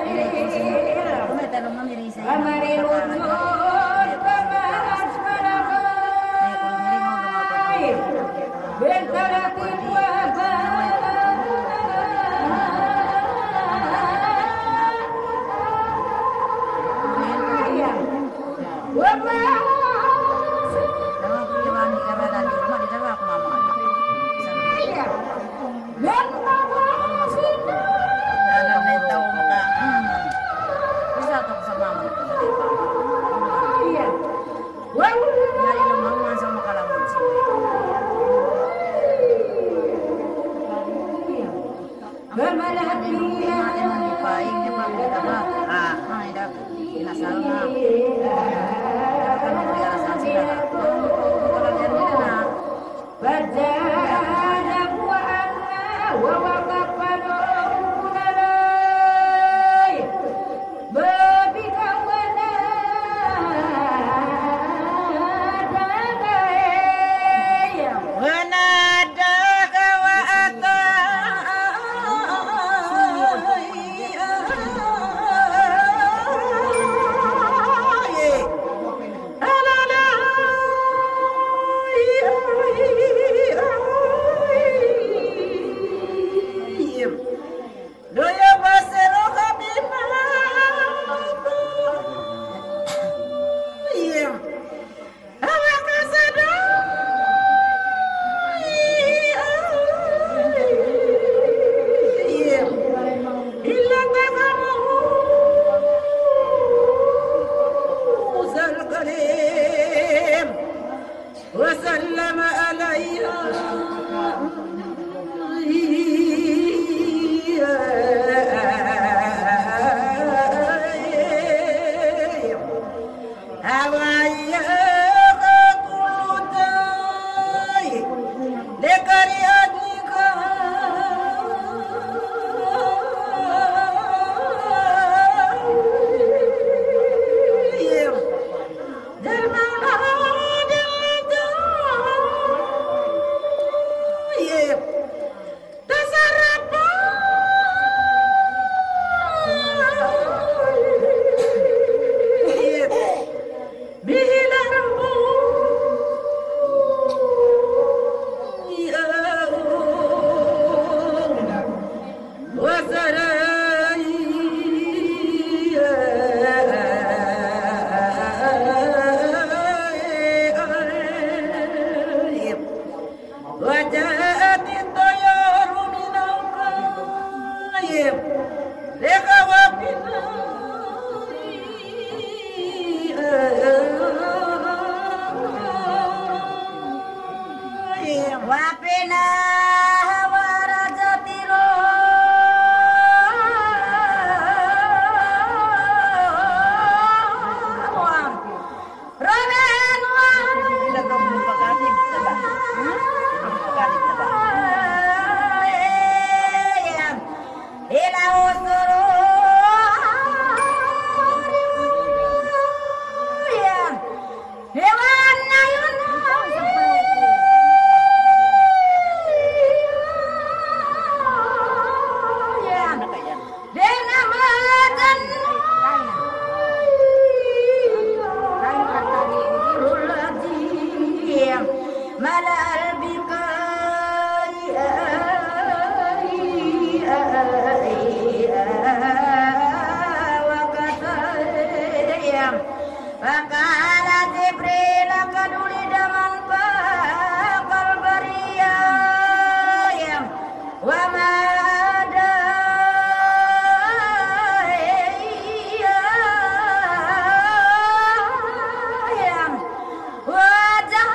Ila yung puso. Kung may tanong mo, may reason. Amari wujud pamanas manakay. Bintaratin wa ba. Ah. وسلم عليها. وجاءت الطير من القايم. لقوافل. وفينا ورجت الروح. Ila usuru. ملأ البقاع وقصرهم. فقال جبريل قد ولد من فاق البرية وما أدراك. وأدم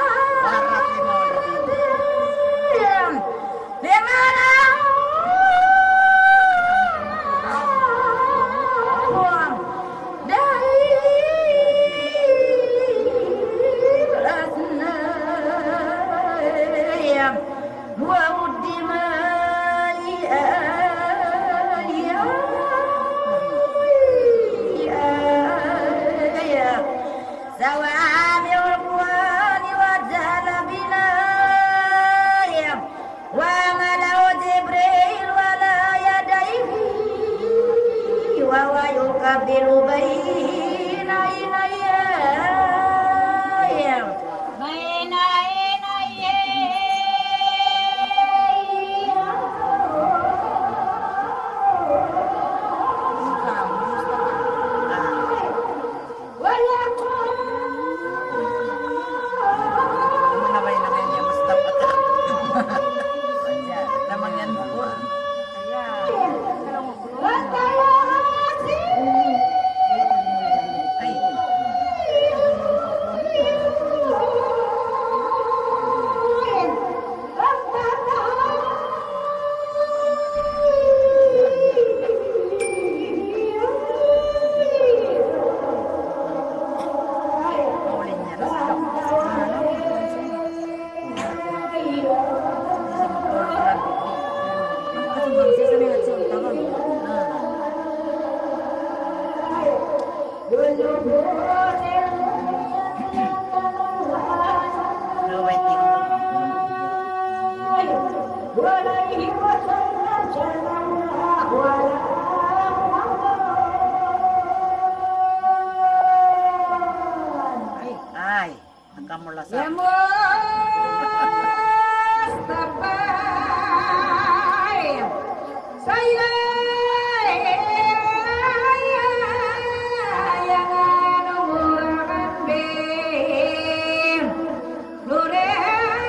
سوامع القرآن وجل بنايا وحمله جبريل على يديه وهو يقبل بين عينيه. بين عينيه. Ay, ay. Kamu lasa. Ya Mustafa, saya yang anu murah bin Nurain.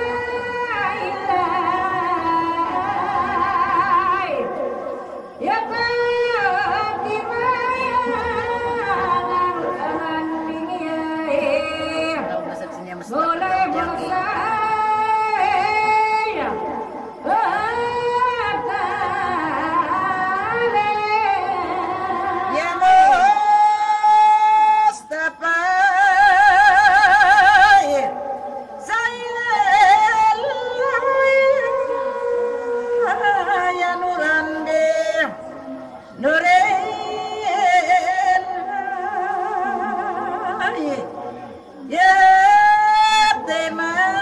Ya Fatimah, ya Nurul Anbiya. Mulai masa ya Mustafa. Sayyidil, ya Nuran bi Nurin, ya Timal,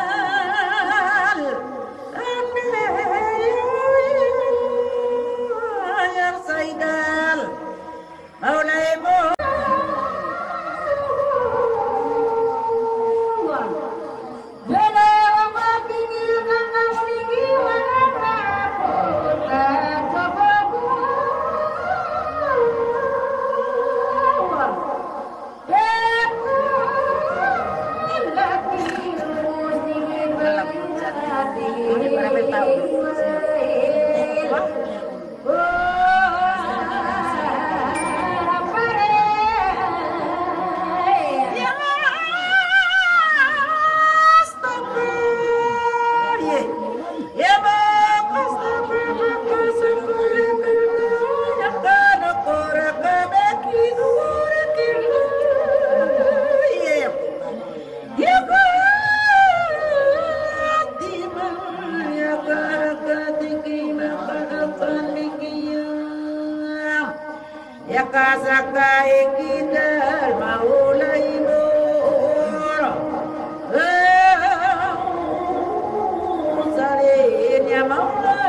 ya Sayyidal. Maulay mu. Ini berapa tahun? Ya kasakai kita maulay mu. Sarin ya maulay.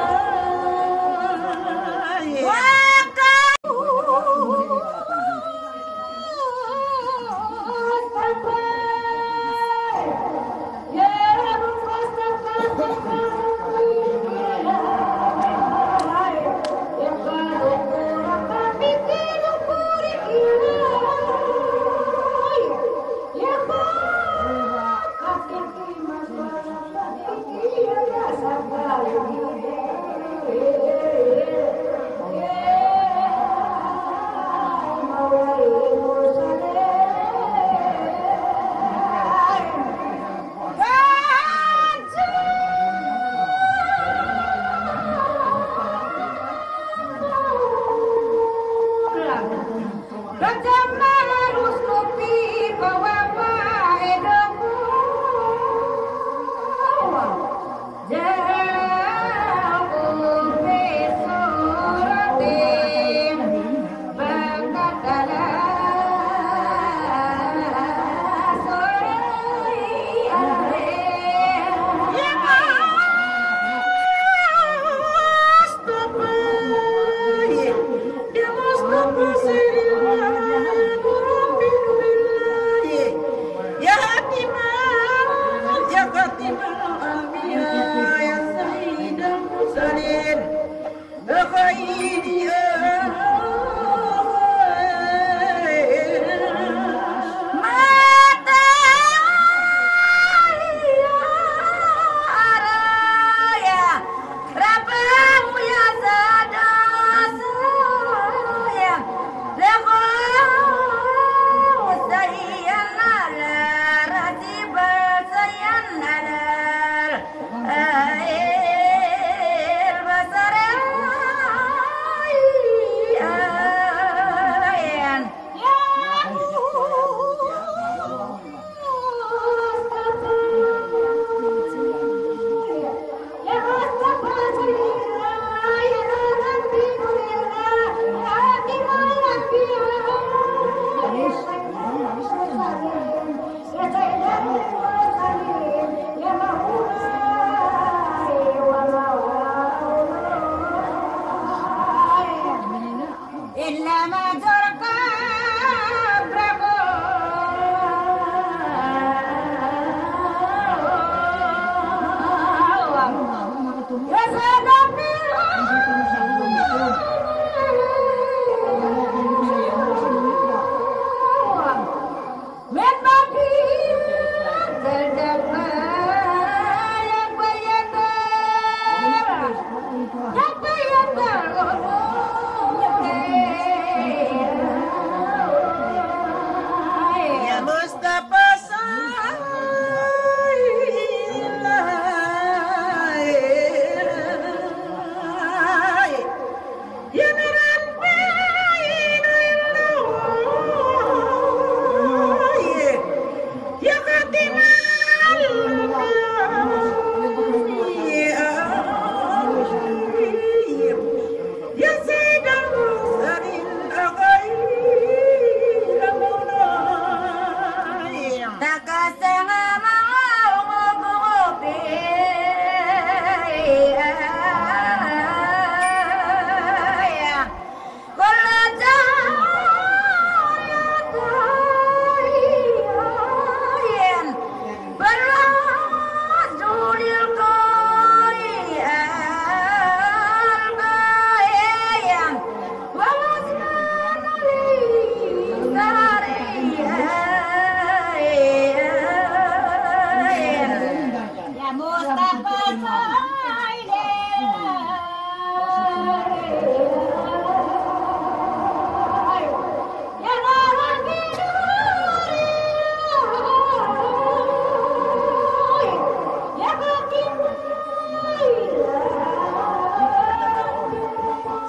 Mustafa Saile.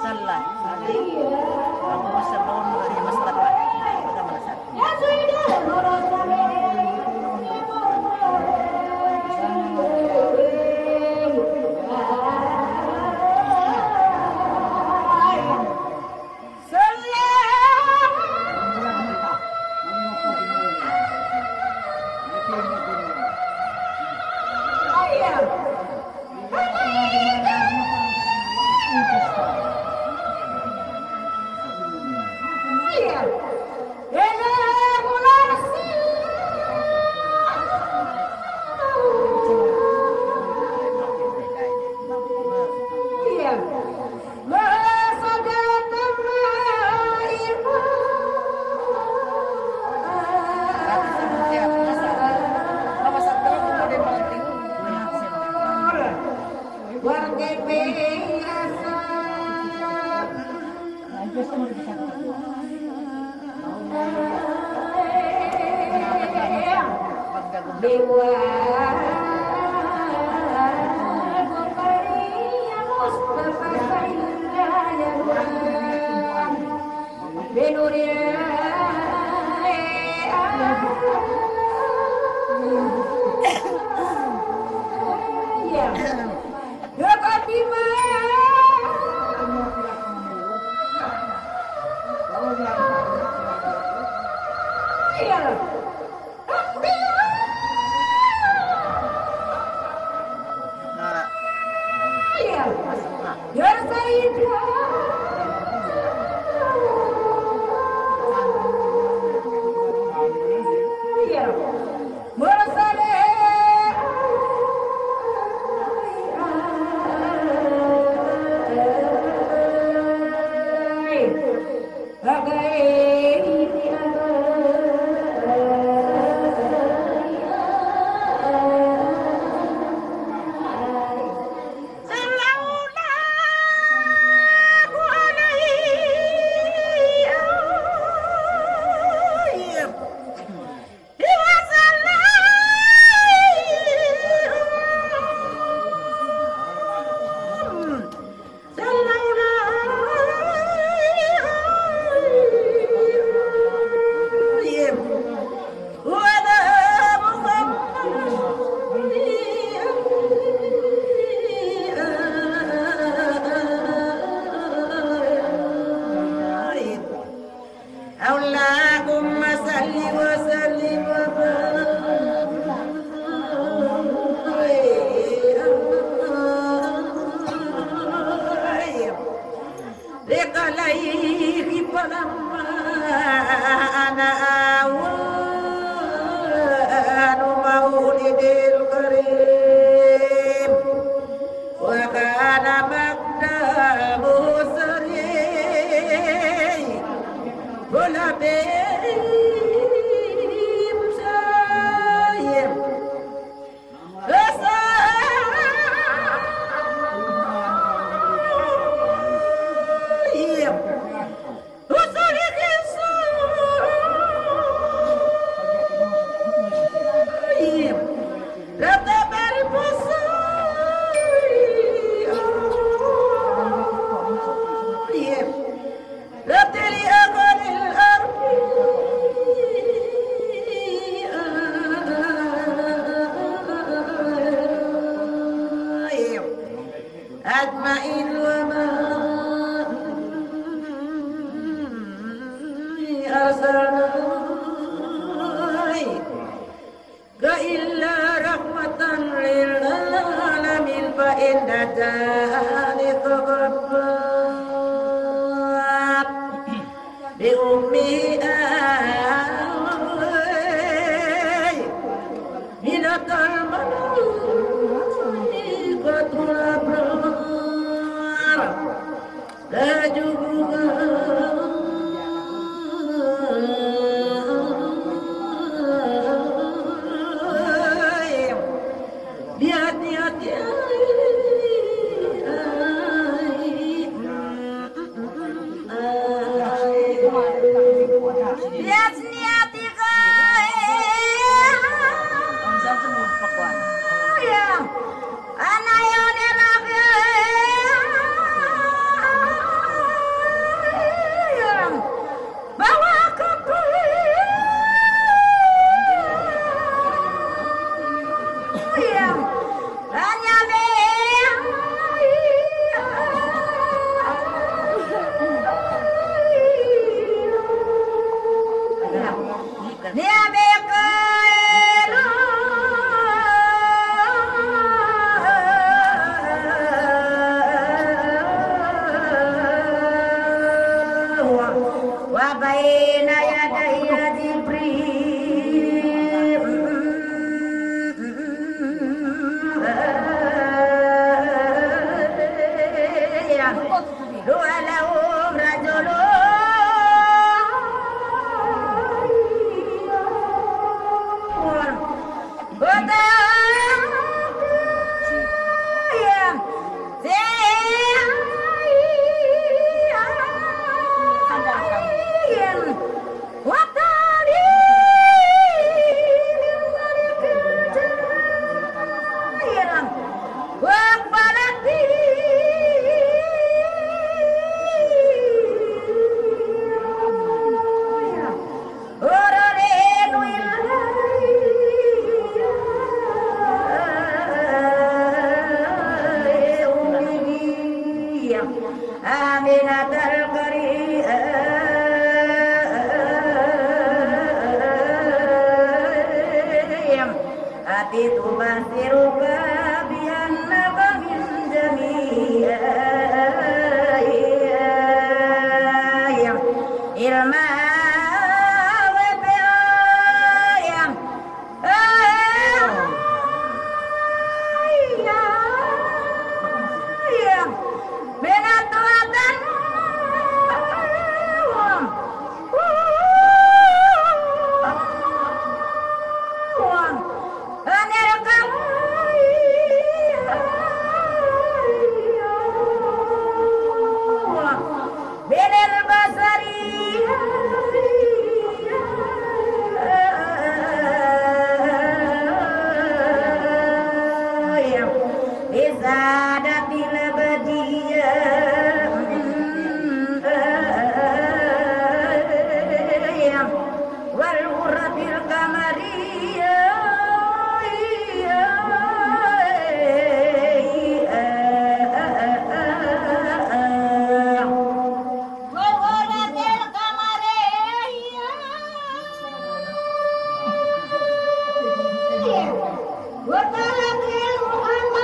Sallah. Sallah. Aku masa tahun dua ribu empat belas. اللهم صل وسلم وبارك عليه فلما أن أوان مولد الكريم وكان مقدامه سريع ولبيب سايم أجمعين وما أرسلناك إلا رحمة للعالمين فإن ذلك قد فات بأمه آية من الملائكة الأبرار. Tajubuhan. Biya' وبين يدي جبريل. ولهم رجل آمنة الكريم. أتيت أبشرك بأن لك من جميع الماء والبيان. من البشر. بسعادة الأبدية. والغرة القمرية. والغرة القمرية. وطلعت المحمدية.